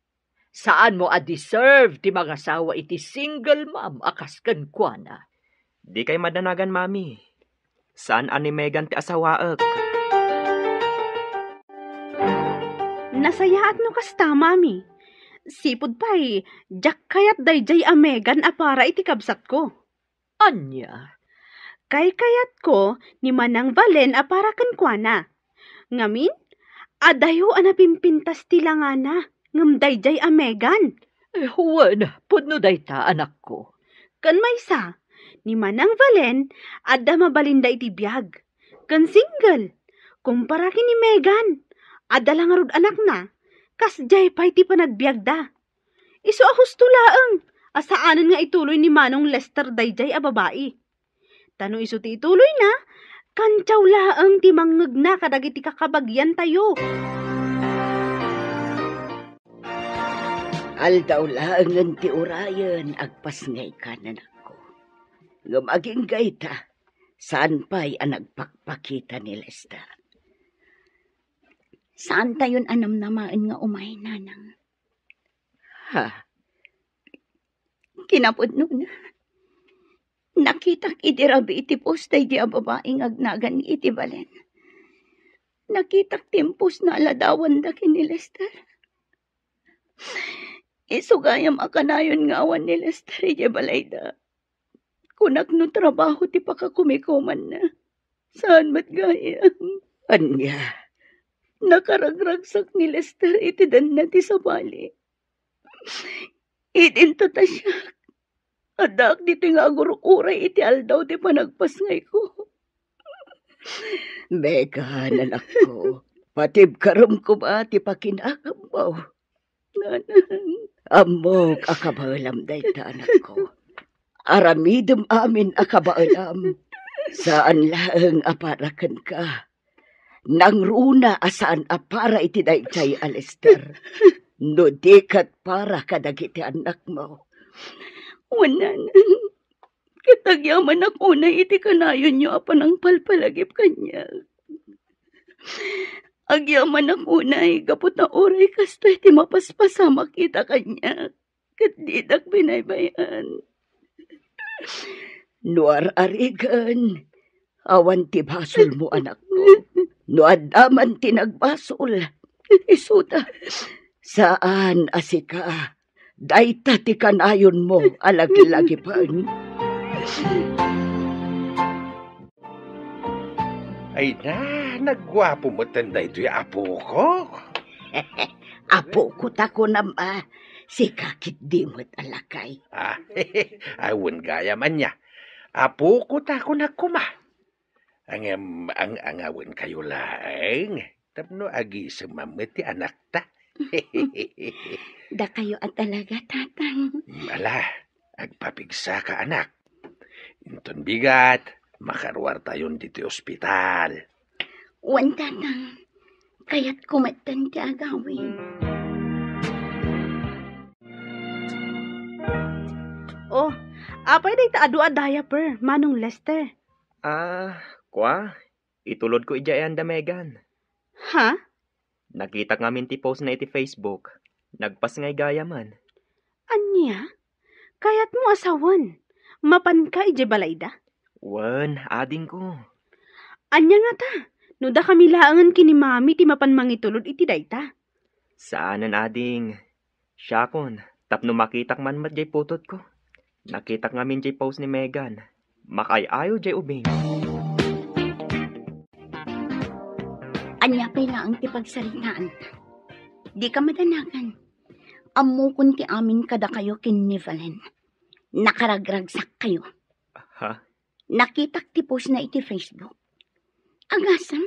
Saanmo a deserve ti mangasawa iti single mom a kas kenkuana. Dikay madanagan, Mami. Saan a ni Megan ti asawaek. Nasayaat no kasta, Mami. Sipud pay, diak kayat daydiay a Megan a para iti kabsatko. Ania? Kaykayatko ni Manang Valen a para kenkuana. Ngamin, adayo a napimpintas ti langana, ngem daydiay a Megan. Eh, wen, pudno dayta, anakko. Ken maysa, ni Manang Valen, adda mabalinda iti biag. Ken single, kumpara ken ni Megan, adda la ngarud anakna, kasdiay pay ti panagbiagda. Isu a husto laeng a saanen nga ituloy ni Manong Lester daydiay a babai. Ta no isu ti ituloyna, kantiaw laeng ti mangngegna kadagiti kakabagiantayo. Aldaw laengen ti urayen, agpasngayka, anakko. Ngem agingga ita, saan pay a nagpakpakita ni Lester. Saantayon a namnamaen nga umay, nanang. Ha? Kinapudnona, nakitak idi rabii ti post daydi a babai nga agnagan iti balen. Nakitak ti impostna a ladawanda ken ni Lester. Isu gayam a kanayon nga awan ni Lester idiay balayda. Kunak no trabaho ti pakakumikumanna. Saan met gayam. Ania? Nakaragragsak ni Lester iti danna ti sabali. Idinto ta siak. Addaak ditoy nga aguruk-uray iti aldaw ti panagpasngayko. Megan, anakko, patibkarem koma ti pakinakammo. Nanang. Ammok a kabaelam dayta, anakko. Aramidem amin a kabaelam. Saan laeng a para kenka. Nangruna a saan a para iti daydiay a Lester. No di ket para kadagiti annakmo. Wen, nanang. Ket agyamanak unay iti kanayonyo a panangpalpalagip kaniak. Agyamanak unay gapu ta uray kastoy ti mapaspasamak ita kaniak, ket didak binaybay-an. No ar-arigen, awan ti basolmo, anakko. No adda man ti nagbasol, isuda. Saan a sika, dayta ti kanayonmo a lagilagipen. Ay na, nagguapo metten daytoy a apoko. Apoko ta kunam a, sika ketdi met a lakay. Ah, awan gayam ania. Apoko ta kunak koma. Ngem ang-angawenkayo laeng tapno agisemam met ti anakta. Dakayo a talaga, Tatang. Mm, ala, agpapigsaka, anak. Inton bigat, makaruartayon ditoy ospital. Wen, Tatang. Kayatko metten ti agawid. Oh, apay dayta adu a diaper, Manong Lester? Ah, kua, itulodko idiay ayan da Megan. Ha? Nakitak ngamin ti postna iti Facebook. Nagpasngay gayamen. Ania? Kayatmo a sawen? Mapanka idiay balayda? Wen, adingko. Ania ngata? No dakami laengen ken ni Mami ti mapan mangitulod iti dayta? Saanen, ading. Siakon, tapno makitak man met jay putotko. Nakitak ngamin jay post ni Megan. Makaay-ayo jay ubing. Ania pay laeng ti pagsaritaanta? Dika madanagan. Ammokon ti amin kadakayo ken ni Valen. Nakaragragsakkayo. Ha? Nakitak ti postna iti Facebook. Agasem,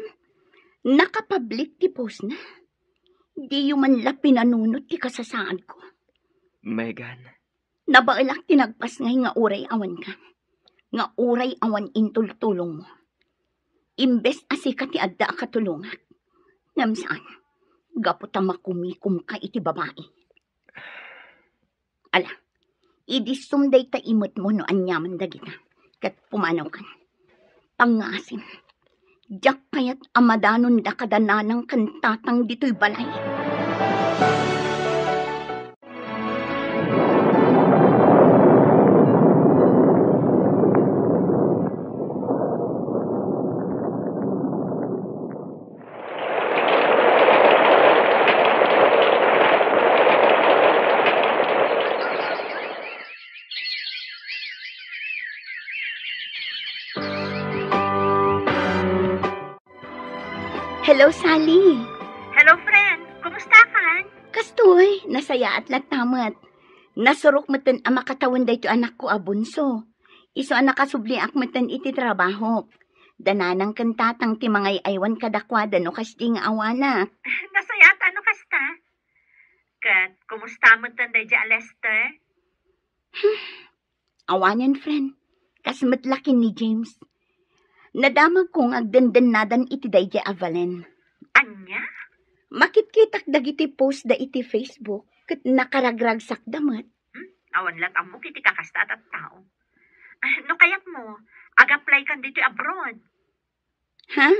nakapublic ti postna. Diyo man la pinanunot ti kasasaadko. Megan. Nabaelak ti nagpasngay nga uray awanka. Nga uray awan intultulongmo. Imbes a sika ti adda a katulongak. Ngem saan, gapu ta makumikomka iti babai. Ala, idissum dayta imetmo no aniaman dagita, ket pumanawkan. Pangngaasim, diak kayat a madanonda kada nanang ken tatang ditoy balay. Hello, Sally. Hello, friend. Kumusta ka? Kastoy, nasayaat latta met. Nasurok metten a makatawen daytoy anakko a bunso. Isu a nakasubliak metten iti trabahok. Da nanang ken tatang ti mangay-aywan kadakuada no kasdi nga awanak. Nasayaat no kasta. Ket kumusta metten daydi a Lester? Awanen, friend. Kas met la ken ni James. Nadamagko nga agdendennadan iti daydi a Valen. Ania? Makitkitak dagiti post da iti Facebook ket nakaragragsakda met. Hmm? Awan lat ammok iti kakasta a tattao. Ah, no kayatmo, ag-apply kan ditoy abroad. Ha?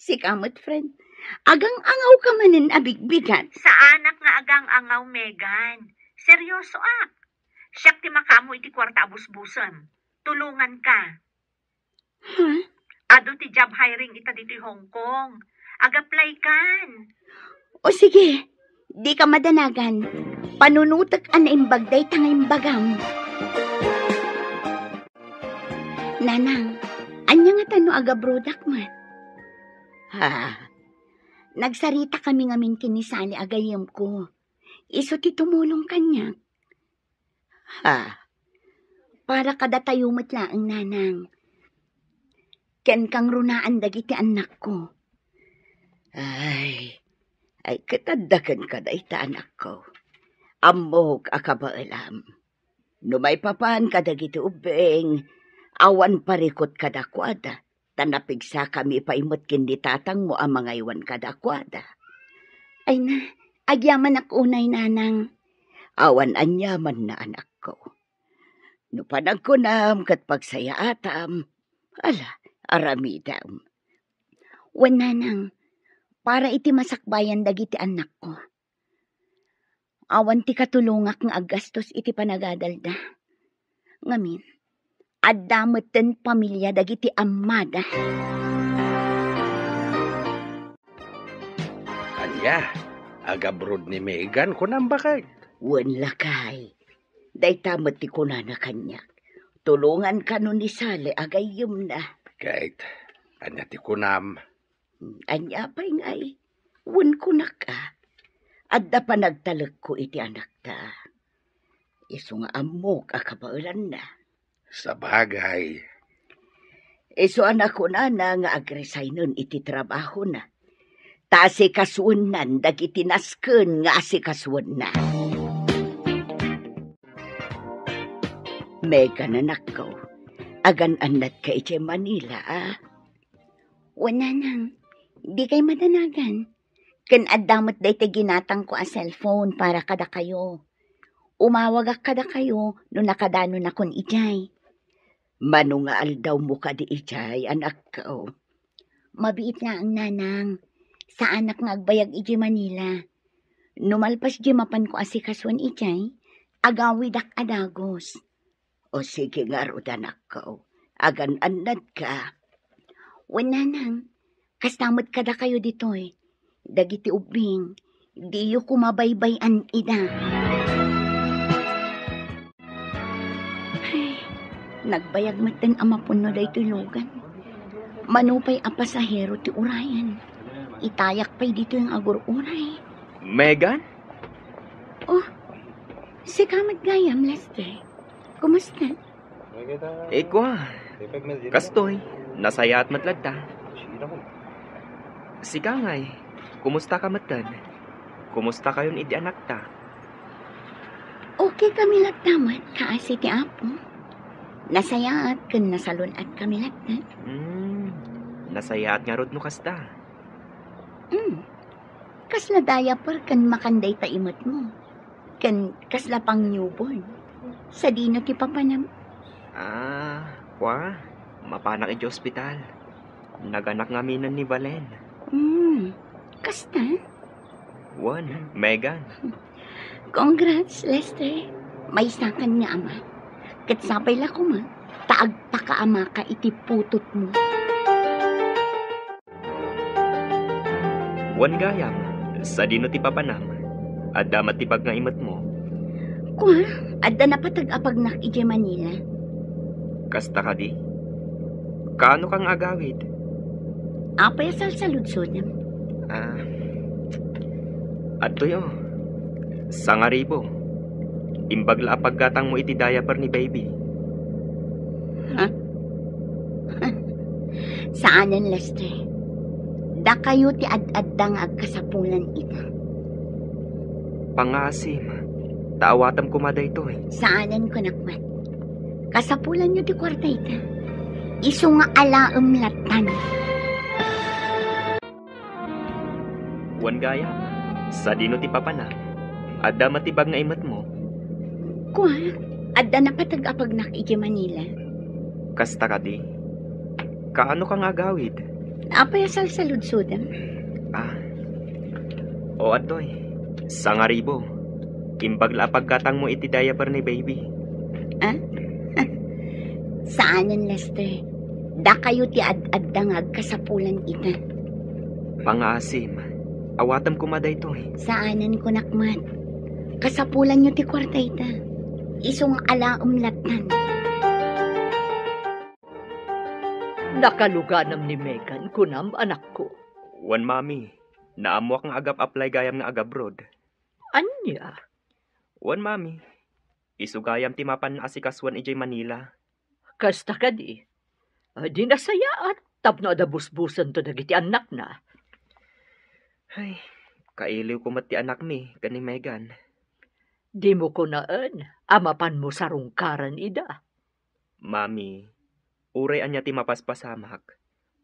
Sika met, friend. Agang-angaw ka manen a bigbigat. Saanak nga agang-angaw, Megan. Seryosoak. Siak ti makaammo iti kuarta a busbusem. Tulongan ka. Ha? Adu ti job hiring ita ditoy Hong Kong. Ag-apply kan. O sige, dika madanagan. Panunotek a naimbag dayta nga imbagam. Nanang, ania ngata no agabrodak met? Ha? Nagsarita kami ngamin ken ni Sally a gayyemko. Isu ti tumulong kaniak. Ha? Para kadatayo met laeng, nanang. Ken kangrunaan dagiti annakko. Ay, ay, ket adda kenka dayta, anakko. Ammok a kabaelam. No maipapan kadagiti ubbing, awan parikut kadakuada, ta napigsakami pay met ken ni tatangmo a mangaywan kadakuada. Ay na, agyamanak unay, nanang. Awan aniamanna, anakko. No panagkunam ket pagsayaatam, ala, aramidem. Wen, nanang, para iti masakbayan dagiti annakko. Awan ti katulongak nga aggastos iti panagadalda. Ngamin, adda metten pamilia dagiti ammada. Ania? Agabroad ni Megan, kunam, baket? Wen, lakay. Dayta met ti kunana kaniak. Tulongan kano ni Sally a gayyemna. Ket, ania ti kunam? Ania pay ngay? Wen, kunak a, adda panagtalekko iti anakta. Isu nga ammok a kabaelanna. Sabagay. Isu a nakunana nga agresignen iti trabahona. Ta asikasuennan dagiti nasken nga asikasuenna. Megan, anakko, agan-annadka idiay Manila, a? Wen, nanang, dikay madanagan. Ken adda met daytoy ginatangko a cellphone para kadakayo. Umawagak kadakayo no nakadanonakon idiay. Mano nga aldawmo kadi idiay, anakko? Mabiit laeng, nanang. Saanak nga agbayag idiay Manila. No malpas diay mapanko asikasuen idiay, agawidak a dagus. O sige ngarud, anakko, agan-annadka. Wen, nanang, kasta met kadakayo ditoy. Dagiti ubbing, diyo koma baybay-an ida. Ay, nagbayag metten a mapunno daytoy lugan. Mano pay a pasahero ti urayen. Itayak pay ditoy nga agur-uray. Megan? Oh, sika met gayam, Lester. Kumusta? Ikwa, kastoy, nasayaat met latta. Sika ngay, kumusta ka metten? Kumusta kayon idi anakta? Okay kami latta met, kaasi ti Apo. Nasayaat ken nasalun-at kami latta. Hmm, nasayaat ngarud no kasta. Hmm. Kasla diaper ken makan dayta imetmo. Ken kasla pang newborn. Sadino ti papanam? Ah, kwa, mapanak iti ospital. Naganak ngaminen ni Valen. Hmm, kasta? Wen, Megan. Congrats, Lester. Maysakan nga ama. Ket sapay la koma, ta agpakaamaka iti putotmo. Wen gayam, sadino ti papanam? Adda met ti bag nga imetmo? Kua, adda napateg a pagnak idiay Manila. Kasta kadi? Kaano ka nga agawid? Apay a salsaludsodem? Ah, adtoy, oh. Sangaribu. Imbag la a paggatangmo iti diaper ni baby. Ha? Saanen, Lester. Dakayo ti ad-adda nga agkasapulan ita. Pangaasim, ta awatem koma daytoy. Saanen, kunak met. Kasapulanyo ti kuarta ita. Isu nga alaem lattan. Wen gayam, sadino ti papanam? Adda met ti bag nga imetmo? Kua, adda napateg a pagnak idiay Manila. Kasta kadi? Kaano ka nga agawid? Apay a salsaludsodem? Ah. O, adtoy. Sangaribu. Imbag la a paggatangmo iti diaper ni baby. Ah? Saanen, Lester. Dakayo ti ad-adda nga agkasapulan ita. Pangaasim. Awatem koma daytoy. Saanen, kunak met. Kasapulanyo ti kuarta ita. Isu nga alaem lattan. Nakaluganam ni Megan, kunam, anakko? Wen, Mami. Naammoak nga agap-apply gayam nga agabroad. Ania? Wen, Mami. Isu gayam ti mapan nga asikasuan idiay Manila. Kasta kadi? Di nasayaat tapno adda busbusento dagiti annakna. Ay, kailiwko met ti anakmi ken ni Megan. Dimo kunaen a mapanmo sarungkaran ida. Mami, uray ania ti mapaspasamak,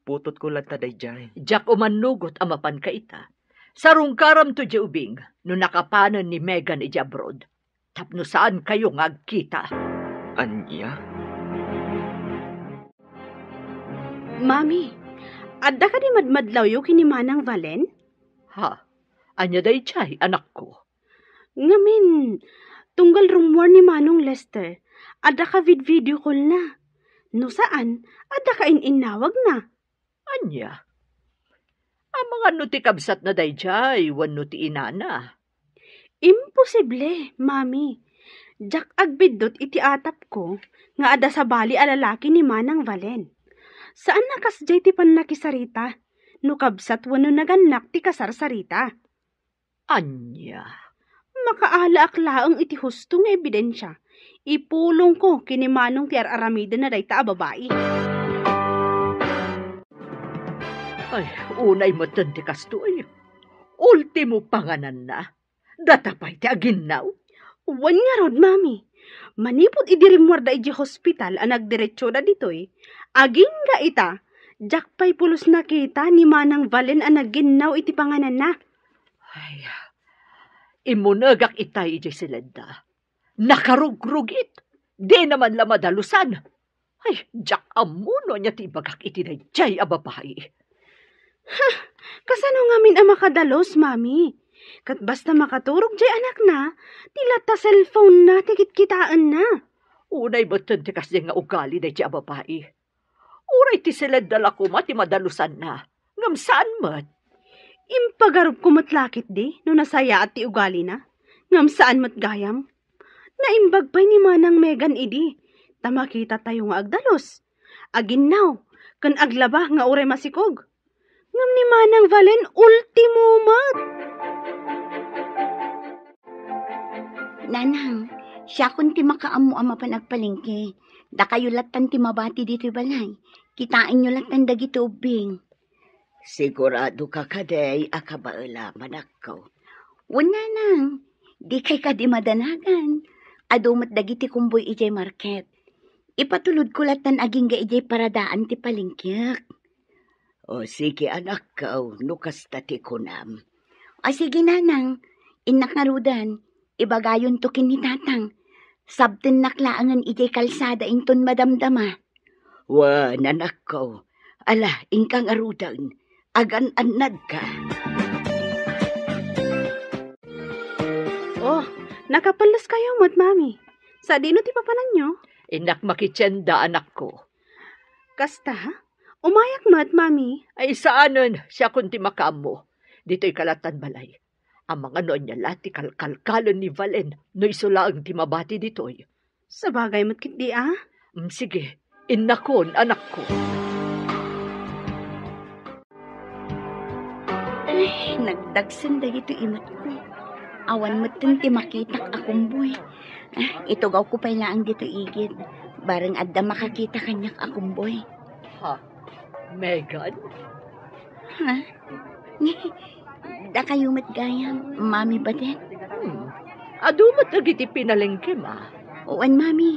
putotko latta daydiay. Diak umannugot a mapanka ita. Sarungkaramto idiay ubing no nakapanen ni Megan idiay abroad, tapno saankayo nga agkita. Ania? Mami, adda kadi madmadlawyo ken ni Manang Valen? Ha? Ania daydiay, anakko? Ngamin, tunggal rummuar ni Manong Lester, adda ka vid-video call na. No saan, adda ka in-innawag na. Ania? Amangan no ti kabsatna daydiay wenno ti inana? Imposible, Mami. Diak agbiddut iti atapko nga adda sabali a lalaki ni Manang Valen. Saan a kasdiay ti pannakisarita no kabsat wenno nagannak ti kasarsarita. Ania? Makaalaak laeng iti husto nga ebidensia. Ipulongko ken ni Manong ti ar-aramidenna dayta a babai. Ay, unay metten ti kastoy. Ultimo pangananna. Data pay ti aginnaw? Wen ngarud, Mami. Manipud idi rimmuarda idiay hospital a nagdiretsoda ditoy, agingga ita, diak pay pulos nakita ni Manang Valen a naginnaw iti pangananna. Ay, immunegak itay idiay siledda. Nakarugrugit. Dina man la madalusan. Ay, diak ammo no ania ti ibagak iti daydiay a babai. Ha, kasano ngamin a makadalus, Mami? Ket basta makaturog diay anakna, ti latta cellphone-na ti kitkitaenna. Unay metten ti kasdiay nga ugali daydiay a babai. Uray ti siledda la koma ti madalusanna, ngem saan met. Impagarupko met la ketdi no nasayaat ti ugalina, ngem saan met gayam. Naimbag pay ni Manang Megan idi, ta makitatayo nga agdalus, aginnaw, ken aglaba nga uray masikog. Ngem ni Manang Valen, ultimo met. Nanang, siakon ti makaammo a mapan agpalengke. Dakayo lattan ti mabati ditoy balay. Kitaenyo lattan dagiti ubbing. Sigurado ka kadi a kabaelam, anakko? Wen, Nanang, dikay kadi madanagan. Adu met dagiti kumboy idiay market. Ipatulodko lattan agingga idiay paradaan ti palengkeak. O sige, anakko, no kasta ti kunam. O sige, Nanang, innak ngaruden, ibagayonto ken ni Tatang. Sabtennak laengen idiay kalsada inton madamdama. Wen, anakko, ala, inka ngaruden, agan-annadka. Oh, nakapelles kayo met, Mami. Sadino ti papananyo? Innak makitienda, anakko. Kasta? Umayak met, Mami. Ay, saanen, siakon ti makaammo. Ditoy ka lattan balay. Amangan no ania la ti kalkalkalen ni Valen no isu laeng ti mabati ditoy. Sabagay met ketdi a. Mm, sige, innakon, anakko. Ay, nagdagsen dagitoy imetko. Awan metten ti makitak a kumboy. Ah, itugawko pay laeng ditoy igid. Bareng adda makakita kaniak a kumboy. Ha? Megan? Ha? Dakayo met gayam, Mami Badet? Hmm. Adu met dagiti pinalengkem a? Wen, Mami.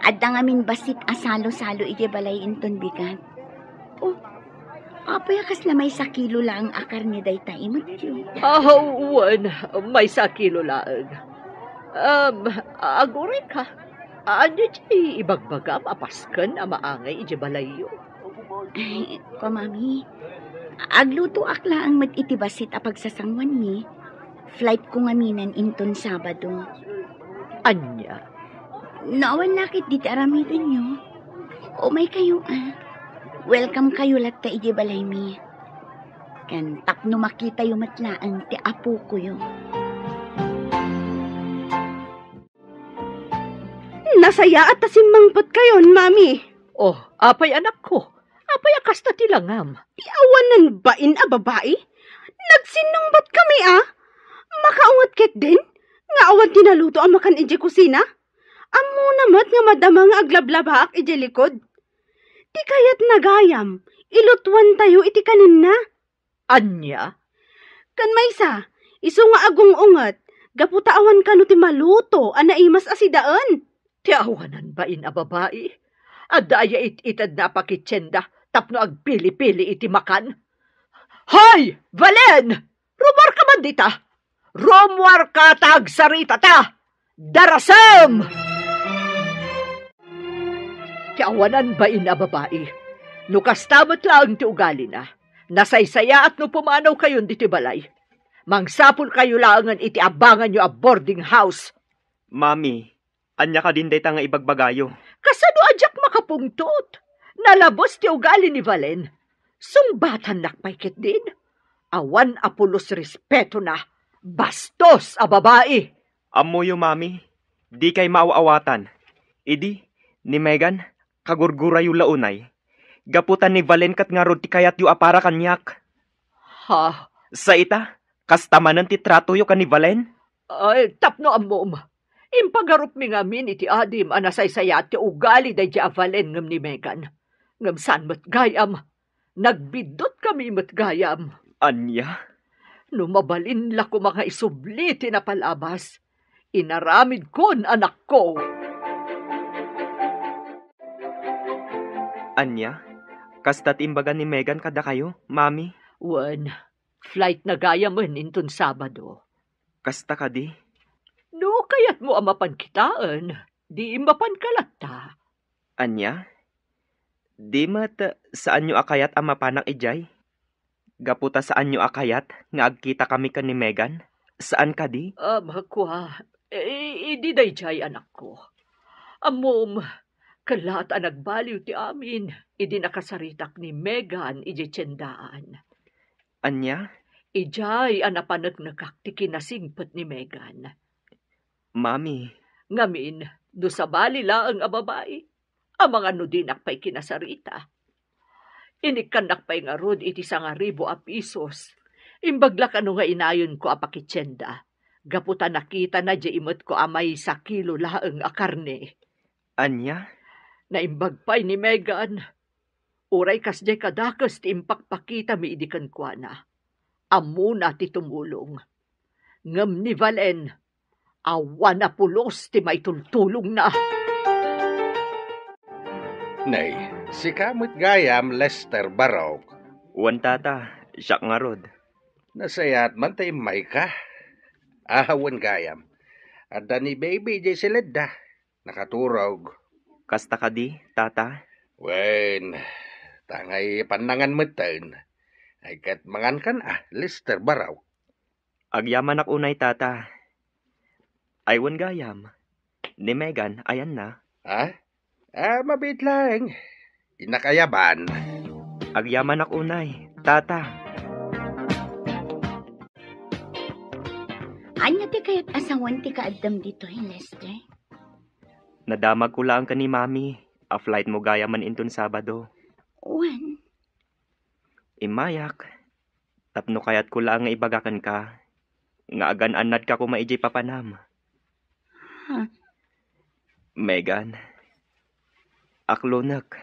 Adda ngamin bassit a salo-salo idiay balay inton bigat. Oh, apay a kasla maysa kilo laeng a karne dayta imetyo? Ah, wen, maysa kilo laeng. Um, aguray ka. Ania ti ibagbagam a pasken a maangay idiay balayyo? Ay, ko, Mami, aglutoak laeng met iti bassit a pagsasanguanmi. Flight ko ngaminen inton Sabado. Ania? No awan la ketdi ti aramidenyo, umaykayo a. Welcome kayo latta idiay balaymi. Ken tapno makitayo met laeng ti apokoyo. Nasayaat ta simmangpetkayon, Mami. Oh, apay, anakko? Apay a kasta ti langam? Ti awanan bain a babai? Nagsinnungbatkami a. Makaunget ketdin nga awan ti naluto a makan idiay kusina? Ammona met nga madama nga aglablabaak idiay likod. Ti kayatna gayam, ilutuantayo iti kanenna. Ania? Ken maysa, isu nga agung-unget, gapu ta awan kano ti maluto a naimas a sidaen. Ti awanan bain a babai, adda aya it-itedna a pakitienda tapno agpili-pili iti makan? Hoy, Valen! Rumuarka man dita! Rumuarka ta agsaritata! Darasem! Ti awanan bain a babai. No kasta met laeng ti ugalina, nasaysayaat no pumanawkayon ditoy balay. Mangsapulkayo laengen iti abanganyo a boarding house. Mami, ania kadin dayta nga ibagbagayo? Kasano a diak makapungtot? Nalabes ti ugali ni Valen. Sungbatannak pay ketdin. Awan a pulos respetona. Bastos a babai! Ammoyo, Mami, dikay maaw-awatan. Idi, ni Megan, kagurgurayo la unay. Gapu ta ni Valen ket ngarud ti kayatyo a para kaniak. Ha? Sa ita, kasta manen ti tratoyo ken ni Valen? Ay, tapno ammom, impagarupmi ngamin iti adim a nasaysayaat ti ugali daydiay a Valen ngem ni Megan. Ngem saan met gayam, nagbiddutkami met gayam. Ania? No mabalin la koma nga isubli ti napalabas, inaramidkon, anakko. Ania? Kasta ti imbaga ni Megan kadakayo, Mami? Wen, flightna gayamen inton Sabado. Kasta kadi? No kayatmo a mapan kitaen, di mapanka latta. Ania? Di met saanyo a kayat a mapanak idiay? Gapu ta saanyo a kayat nga agkitakami ken ni Megan? Saan kadi? Ah, kua, i-, idi daydiay, anakko. Ammom, kellaat a nagbaliw ti amin idi nakasaritak ni Megan idiay tiendaan. Ania? Idiay a napaneknekak ti kinasingpet ni Megan. Mami. Ngamin, no sabali laeng a babai, amangan no dinak pay kinasarita. Inikkannak pay ngarud iti sangaribu a pisos. Imbag la kano nga inayonko a pakitienda, gapu ta nakitana diay imetko a maysa kilo laeng a karne. Ania? Naimbag pay ni Megan. Uray kasdiay kadakes ti impakpakitami idi kenkuana. Ammona ti tumulong. Ngem ni Valen, awan a pulos ti maitultulongna. Nay, sika met gayam, Lester Barok. Wen, tata, siak ngarud. Nasayaat man ta immayka. Awan gayam. Adda ni baby diay siledda. Nakaturog. Kasta kadi, tata? Wen, tangay pannangan metten. Ay ket mangankan a, Lester Barok. Agyamanak unay, tata. Ay wen gayam. Ni Megan, ayanna? Ha? Ah, mabiit laeng. Innak ayaban. Agyamanak unay, tata. Ania ti kayat a sawen ti kaaddam ditoy, Lester? Nadamagko laeng ken ni Mami a flight mo gayam man inton Sabado. Wen? Immayak, tapno kayatko laeng nga ibaga kenka nga agan-annadka koma idiay papanam. Ha? Megan, aklonek,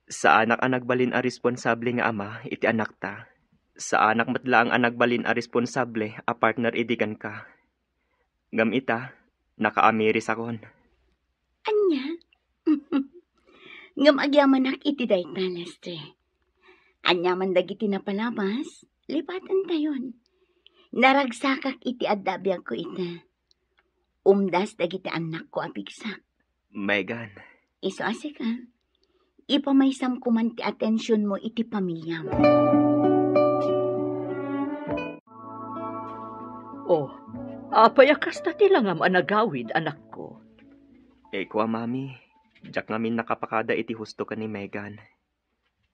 saanak a nagbalin a responsable nga ama iti anakta. Saanak met laeng a nagbalin a responsable a partner idi kenka. Ngem ita, nakaamirisakon. Ania? Ngem agyamanak iti dayta, Lester. Aniaman dagiti napalabas, libatentayon. Naragsakak iti adda a biagko ita. Umdas dagiti annakko a pigsak. Megan. Isu a sika, ipamaysam koman ti atensionmo iti pamiliam. Oh, apay a kasta ti langam a nagawid, anakko? Eko a, Mami, diak ngamin nakapakada iti husto ken ni Megan.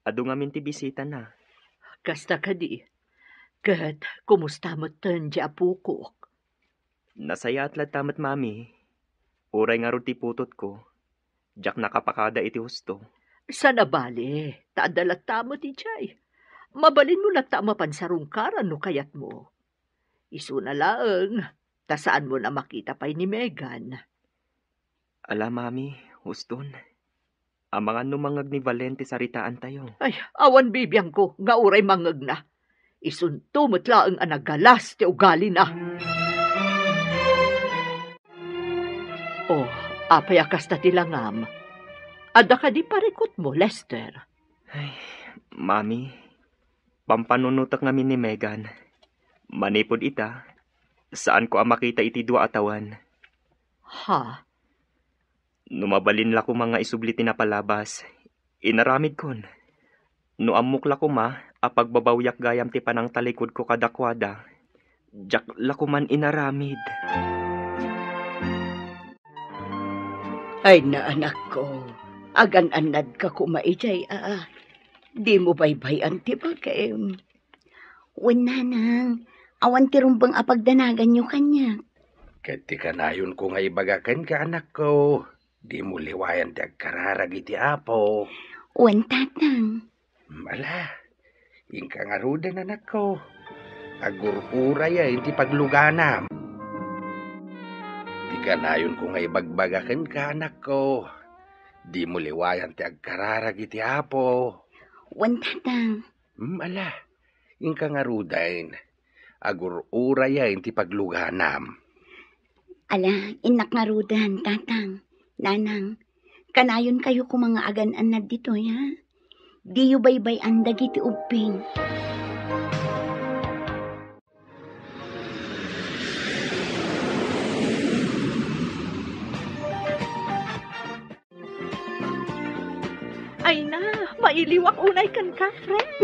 Adu ngamin ti bisitana. Kasta kadi. Ket kumusta metten ti apokok? Nasayaat latta met, Mami. Uray ngarud ti putotko, diak nakapakada iti husto. Saan a bale, ta adda latta met idiay. Mabalinmo latta a mapan sarungkaran no kayatmo. Isuna laeng, ta saanmon a makita pay ni Megan. Ala, Mami, huston. Amangan no mangngeg ni Valen ti saritaantayo. Ay, awan bibiangko nga uray mangngegna. Isunto met laeng a nagalas ti ugalina. Oh, apay a kasta ti langam? Adda kadi parikutmo, Lester? Ay, Mami, pampanunotek ngamin ni Megan. Manipud ita, saanko a makita iti dua a tawen. Ha? No mabalin la koma nga isubli ti napalabas, inaramidkon. No ammok la koma a pagbabawiak gayam ti panangtalikudko kadakuada, diak la koman inaramid. Ay na, anakko, agan-annadka koma idiay, a. Dimo baybay-an ti bagim. Wen, nanang, awan ti rumbeng a pagdanaganyo kaniak. Ket ti kanayonko nga ibaga kenka, anakko, dimo liwayan ti agkararag iti Apo. Wen, tatang. Ala, inka ngaruden, anakko. Agur-urayen ti pagluganam. Ti kanayonko nga ibagbaga kenka, anakko, dimo liwayan ti agkararag iti Apo. Wen, tatang. Hmm, ala, inka ngaruden. Agur-urayen ti pagluganam. Ala, innak ngaruden, tatang, nanang. Kanayonkayo koma nga agan-annad ditoy, ha? Diyo baybay-an dagiti ubbing. Ay na, mailiwak unay kenka, friend.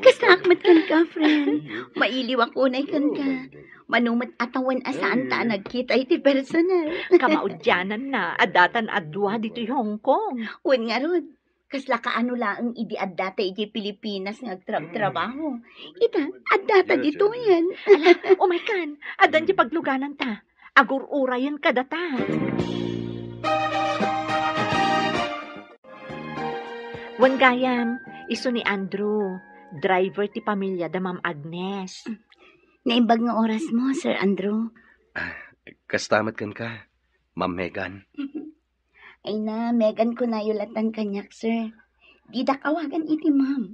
Kastaak met kenka, friend. Mailiwak unay kenka. Mano met a tawen a saanta a nagkita iti personal. Kamaudiananna, addatan a dua ditoy Hong Kong. Wen ngarud, kasla kaano laeng idi addata idiay Pilipinas nga agtrabtrabaho. Ita, addata ditoyen. Ala, umaykan, addan diay paglugananta. Agur-urayen kadata. Wen gayam, isu ni Andrew, driver ti pamilya da Ma'am Agnes. Naimbag nga oras mo, Sir Andrew. Ah, kasta met kenka, Ma'am Megan. Ay na, Megan kunayo latan kaniak, sir. Didak awagan iti ma'am.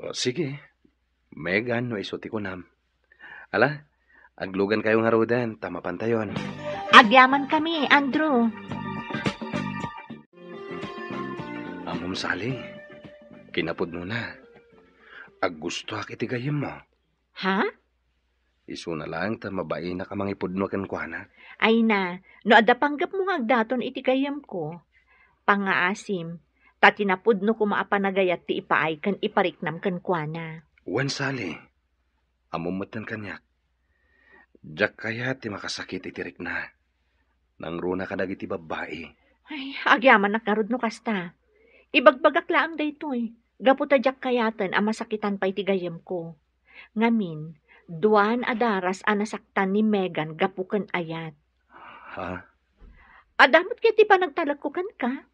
O, sige. Megan no isu ti kunam. Ala, aglugan kayo ngaruden, ta mapantayon. Agyaman kami, Andrew. Ammom, Sally, kinapudnona, aggustoak iti gayyemmo. Ha? Isuna laeng ta mabainak a mangipudno kenkuana. Ay na, no adda panggepmo nga agdaton iti gayyemko, pangngaasim, ta ti napudno koma a panagayat ti ipaay ken ipariknam kenkuana. Wen, Sally, ammom metten kaniak. Diak kayat ti makasakit iti rikna. Nangruna kadagiti babbai. Ay, agyamanak ngarud no kasta. Ibagbagak laeng daytoy, gapu ta diak kayaten a masakitan pay ti gayyemko. Ngamin, duan a daras a nasaktan ni Megan gapu ken ayat. Ha? Adda met ket ti panagtalekko kenka.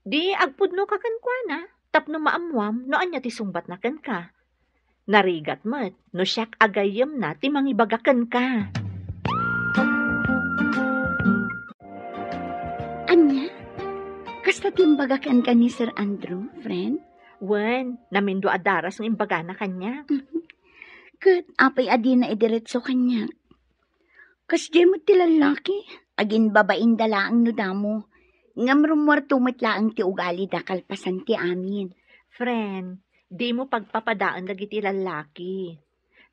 Di agpudnoka kenkuana, tapno maammuam no ania ti sungbatna kenka. Narigat met no siak a gayyemna ti mangibaga kenka. Ania? Kasta ti imbaga kenka ni Sir Andrew, friend? Wen, namindua a daras nga imbagana kaniak. Ket apay a dina idiretso kaniak? Kasdiay met ti lallaki, aginbabainda laeng no damo, ngem rummuarto met laeng ti ugalida kalpasan ti amin. Friend, dimo pagpapadaen dagiti lallaki.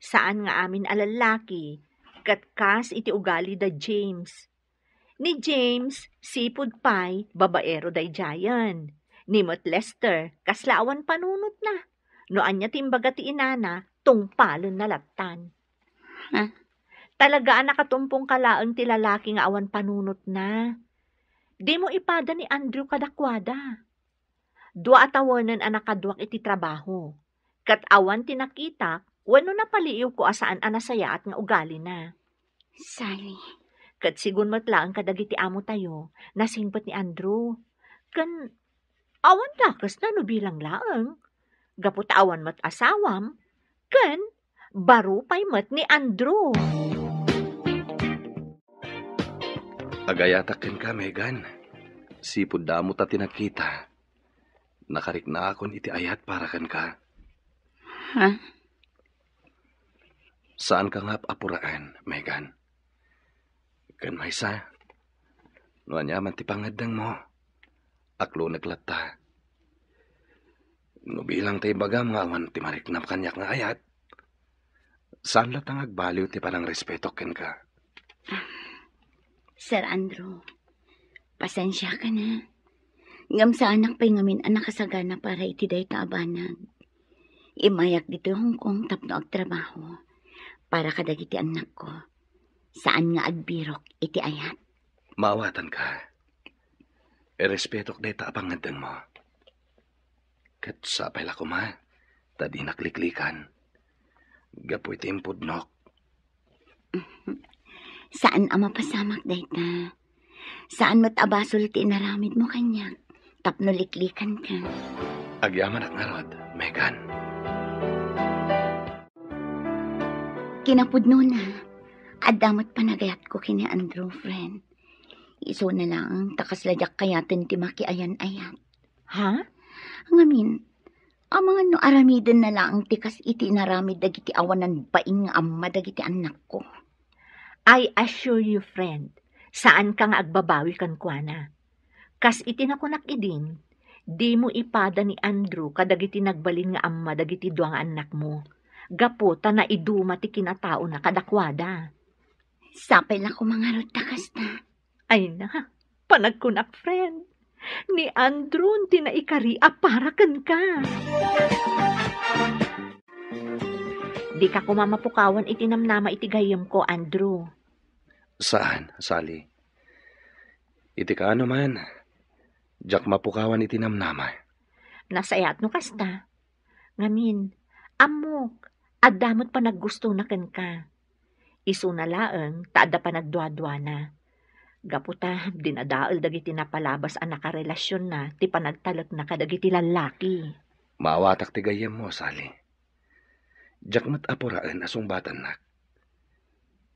Saan nga amin a lallaki, ket kas iti ugali da James. Ni James, sipud pay, babaero daydiayen. Ni met Lester, kasla awan panunotna. No ania ti imbaga ti inana, tungpalenna lattan. Ha? Talaga a nakatumpong ka laeng ti lalaki nga awan panunotna. Dimo ipada ni Andrew kadakuada. Dua a tawenen a nakaduak iti trabaho, ket awan ti nakitak wenno napaliiwko a saan a nasayaat nga ugalina. Sally. Ket sigun met laeng kadagiti amotayo, nasingpet ni Andrew. Ken awan dakesna no bilang laeng, gapu ta awan met asawam, ken baro pay met ni Andrew. Agayatak kenka, Megan. Sipud damo ta ti nakita. Nakariknaakon iti ayat para kenka. Ha? Saanka nga ap-apuraen, Megan. Ken maysa, no aniaman ti pangngeddengmo, aklonek latta. No bilang ta ibagam nga awan ti mariknam kaniak nga ayat, saan latta nga agbaliw ti panangrespetok kenka. Sir Andrew, pasensiaka na. Ngem saanak pay ngamin a nakasagana para iti dayta a banag. Immayak ditoy Hong Kong tapno agtrabaho para kadagiti annakko. Saan nga agbirok iti ayat. Maawatanka. Irespetok dayta a pangngeddengmo. Ket sapay la koma, ta dinak liklikan. Gapu iti impudnok. Saan a mapasamak dayta. Saan met a basol ti inaramidmo kaniak tapno liklikanka. Agyamanak ngarud, Megan. Kinapudnona, adda met panagayatko ken ni Andrew, friend. Isuna laeng ta kasla diak kayaten ti makiayan-ayat. Ha? Ngamin, amangan no aramidenna laeng ti kas iti inaramid dagiti awanan bain nga amma dagiti annakko. I assure you, friend, saanka nga agbabawi kenkuana. Kas iti nakunak idin, dimo ipada ni Andrew kadagiti nagbalin nga amma dagiti dua nga annakmo, gapu ta naiduma ti kinataona kadakuada. Sapay la koma ngarud ta kasta. Ay na, panagkunak, friend. Ni Andrew ti naikari a para kenka. Dika koma mapukawan iti namnama iti gayyemko, Andrew. Saan, Sally? Iti kaano man, diak mapukawan iti namnama. Nasayaat no kasta. Ngamin, ammok, adda met panaggustona kenka. Isuna laeng ta adda panagduaduana. Gapu ta dinadael dagiti napalabas a nakarelasionna ti panagtalekna kadagiti lallaki. Maawatak ti gayyemmo, Sally. Diak met apuraen a sungbatannak.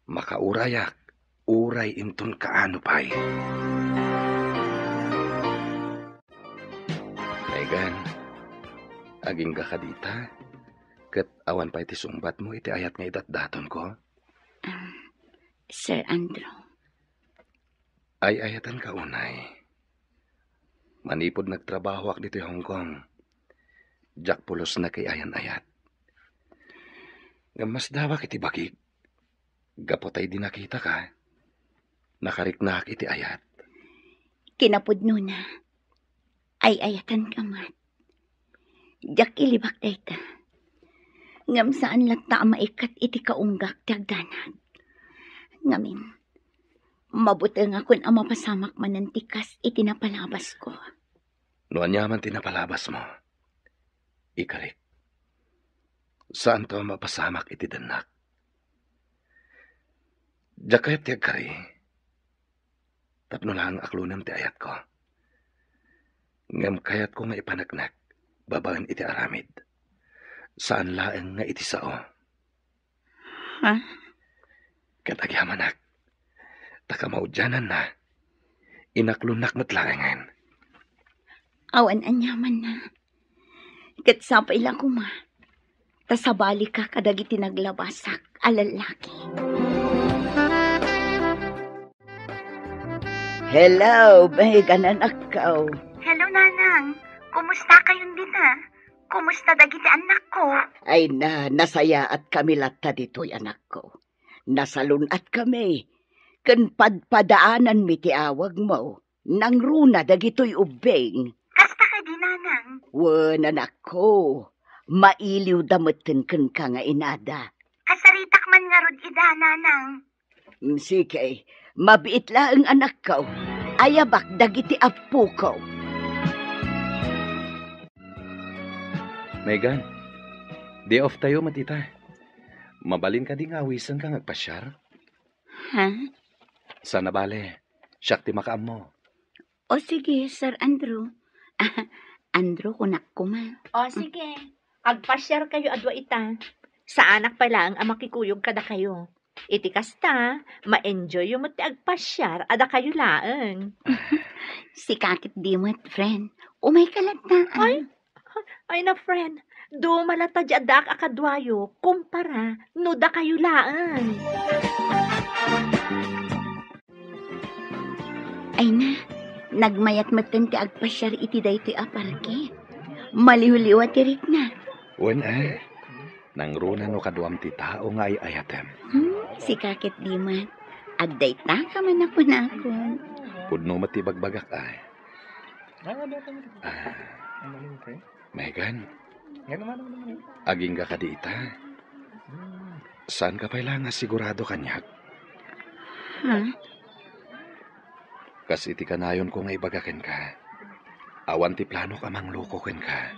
Makaurayak, uray inton kaano pay. Megan, agingga ka dita, ket awan pay ti sungbatmo iti ayat nga idatdatonko? Ah, Sir Andrew. Ay-ayatenka unay. Manipud nagtrabahoak ditoy Hong Kong, diak pulos nakiayan-ayat. Ngem masdawak iti bagik, gapu tay di nakitaka, nakariknaak iti ayat. Kinapudnona, ay-ayatenka met. Diak ilibak dayta. Ngem saan latta a maikkat iti kaunggak ti agdanag. Ngamin, mabutengakon a mapasamak manen ti kas iti napalabasko. No aniaman ti napalabasmo, ikarik. Saanto a mapasamak iti dennak. Diak kayat ti agkari. Tapno laeng aklonem ti ayatko. Ngem kayatko nga ipaneknek babaen iti aramid. Saan laeng nga iti sao. Ha? Ket agyamanak, ta kamaudiananna, inaklonnak met laengen. Awan aniamanna. Ket sapay la koma, ta sabalika kadagiti naglabasak a lallaki. Hello, Megan, anakko. Hello, Nanang. Kumusta kayon dita? Kumusta dagiti annakko? Ay na, nasayaatkami latta ditoy, anakko. Nasalun-atkami, ken padpadaananmi ti awagmo. Nangruna dagitoy ubbing. Kasta kadi, Nanang? Wen, anakko, mailiwda metten kenka nga inada. Kasaritak man ngarud ida, Nanang. Mm, sige, mabiit laeng, anakko. Ayabak dagiti appoko. Megan, day off tayo met ita. Mabalin kadi nga awisenka nga agpasiar? Ha? Saan a bale, siak ti makaammo. O sige, Sir Andrew. Ah, Andrew, kunak koma. O sige, agpasiar kayo a dua ita. Saanak pay laeng a makikuyog kadakayo. Iti kasta, ma-enjoyyo met ti agpasiar a dakayo laeng. Sika ket di met, friend. Umayka latta, ah. Ay, ay na, friend. Duma latta di addaak a kaduayo, kumpara no dakayo laeng. Ay na, nagmayat metten ti agpasiar iti daytoy a parke. Maliwliwa ti rikna. Wen, a. Nangruna no kaduam ti tao nga ay-ayatem. Hmm, sika ket di met. Adda ita ka man a kunakon. Pudno met ti bagbagak, ay. Ah, Megan, agingga kadi ita? Saanka pay la nga sigurado kaniak? Ha? Kas iti kanayonko nga ibaga kenka, awan ti planok a mangloko kenka.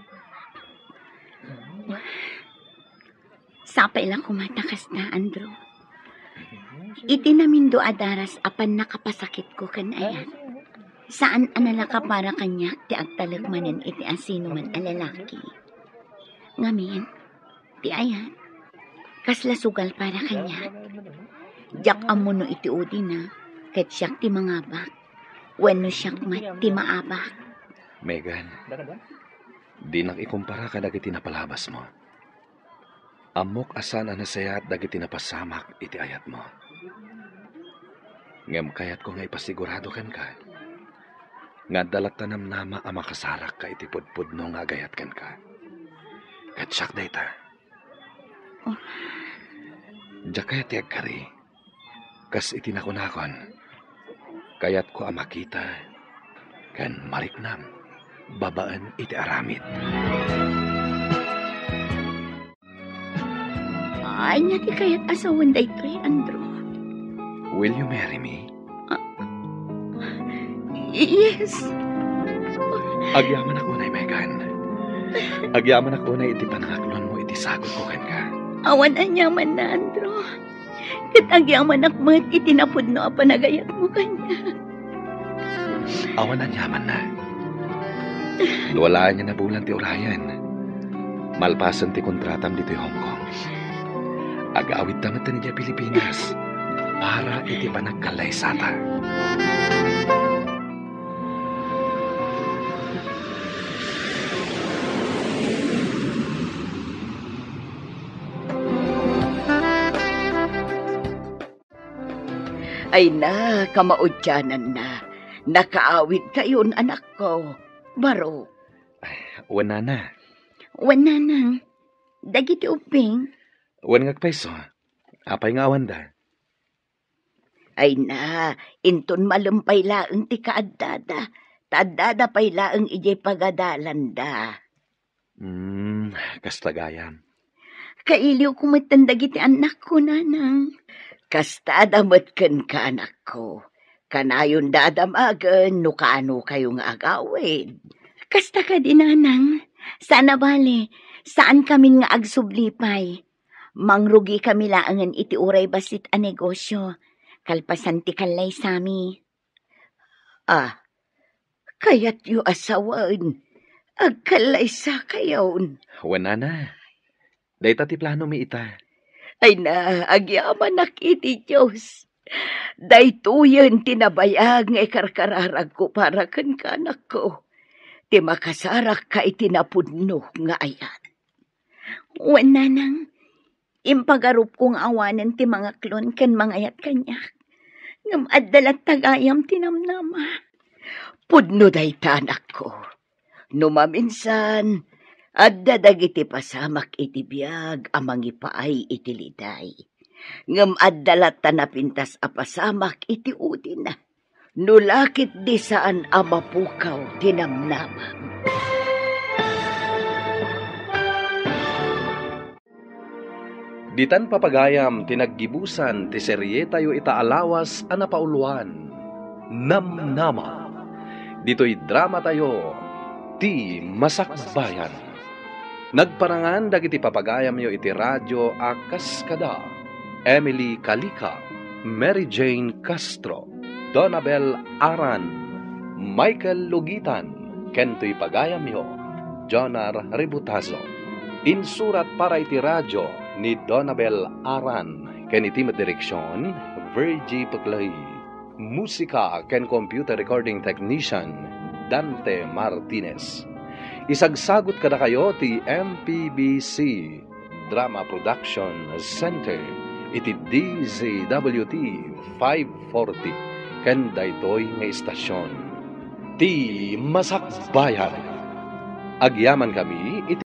Sapay la koma ta kasta, Andrew. Iti namindo a daras a pannakapasakitko ken ayat, saan a nalaka para kaniak ti agtalek manen iti asinoman a lalaki. Ngamin, ti ayat, kasla sugal para kaniak. Diak ammo no iti udina, ket siak ti mangabak, wenno siak met ti maabak. Megan, dinak ikumpara kadagiti napalabasmo. Ammok a saan a nasayaat dagiti napasamak iti ayatmo. Ngem kayatko nga ipasigurado kenka nga adda latta namnama a makasarakka iti pudpudno nga agayat kenka. Ket siak dayta. Oh. Diak kayat ti agkari. Kas iti nakunakon, kayatko a makita ken mariknam babaen iti aramid. Ania ti kayat a sawen daytoy, Andrew? Will you marry me? Ah, yes. Agyamanak unay, Megan. Agyamanak unay iti panangaklonmo iti sagutko kenka. Awan aniamanna, Andrew. Ket agyamanak met iti napudno a panagayatmo kaniak. Awan agyamanna. Dua laeng a bulan ti urayen. Malpasen ti kontratam ditoy Hong Kong, agawidta met idiay Pilipinas para iti panagkallaysata. Ay na, kamaudiananna. Nakaawidkayon, anakko. Baro. Ay, wen, nana. Wen, nanang. Dagiti ubbing. Wen, ngakpayso. Apay nga awanda? Ay na, inton malem pay laeng ti kaaddada, ta addada pay laeng idiay pagadalanda. Hmm, kasta gayam. Kailiwko metten dagiti annakko, nanang. Kastada met kenka, anakko. Kanayonda a damagen no kaano kayo nga agawid. Kasta kadi, nanang. Sana bale, saan kamin nga agsubli pay. Mangrugi kami laengen iti uray bassit a negosio, kalpasan ti kallaysami. Ah, kayatyo a sawen, agkallaysakayon. Wen, nana. Dayta ti planomi ita. Ay na, agyamanak iti Dios. Daytoyen ti nabayag nga ikarkararagko para kenka, anakko. Ti makasarakka iti napudno nga ayat. Wen, nanang, impagarupko nga awanen ti mangaklon ken mangayat kaniak. Ngem adda latta gayam ti namnama. Pudno dayta, anakko. No maminsan, adda dagiti pasamak iti biag a mangipaay iti liday. Ngem adda latta napintas a pasamak iti udina. No la ketdi saan a mapukaw ti namnamam. Ditan papagayam ti naggibusan ti serietayo ita a lawas a napauloan, Namnama. Ditoy dramatayo, Ti Masakbayan. Nagparangan dagiti papagayamyo iti radio a kas kada Emily Calica, Mary Jane Castro, Donabel Aran, Michael Lugitan, ken toy pagayamyo, Jonar Ributazo. Insurat para iti radio ni Donabel Aran, ken iti met direksion, Virgie Peclay. Musika ken computer recording technician, Dante Martinez. Isagsagut kadakayo ti M P B C Drama Production Center iti D Z W T five forty ken daytoy nga istasion, Ti Masakbayan. Agyaman kami iti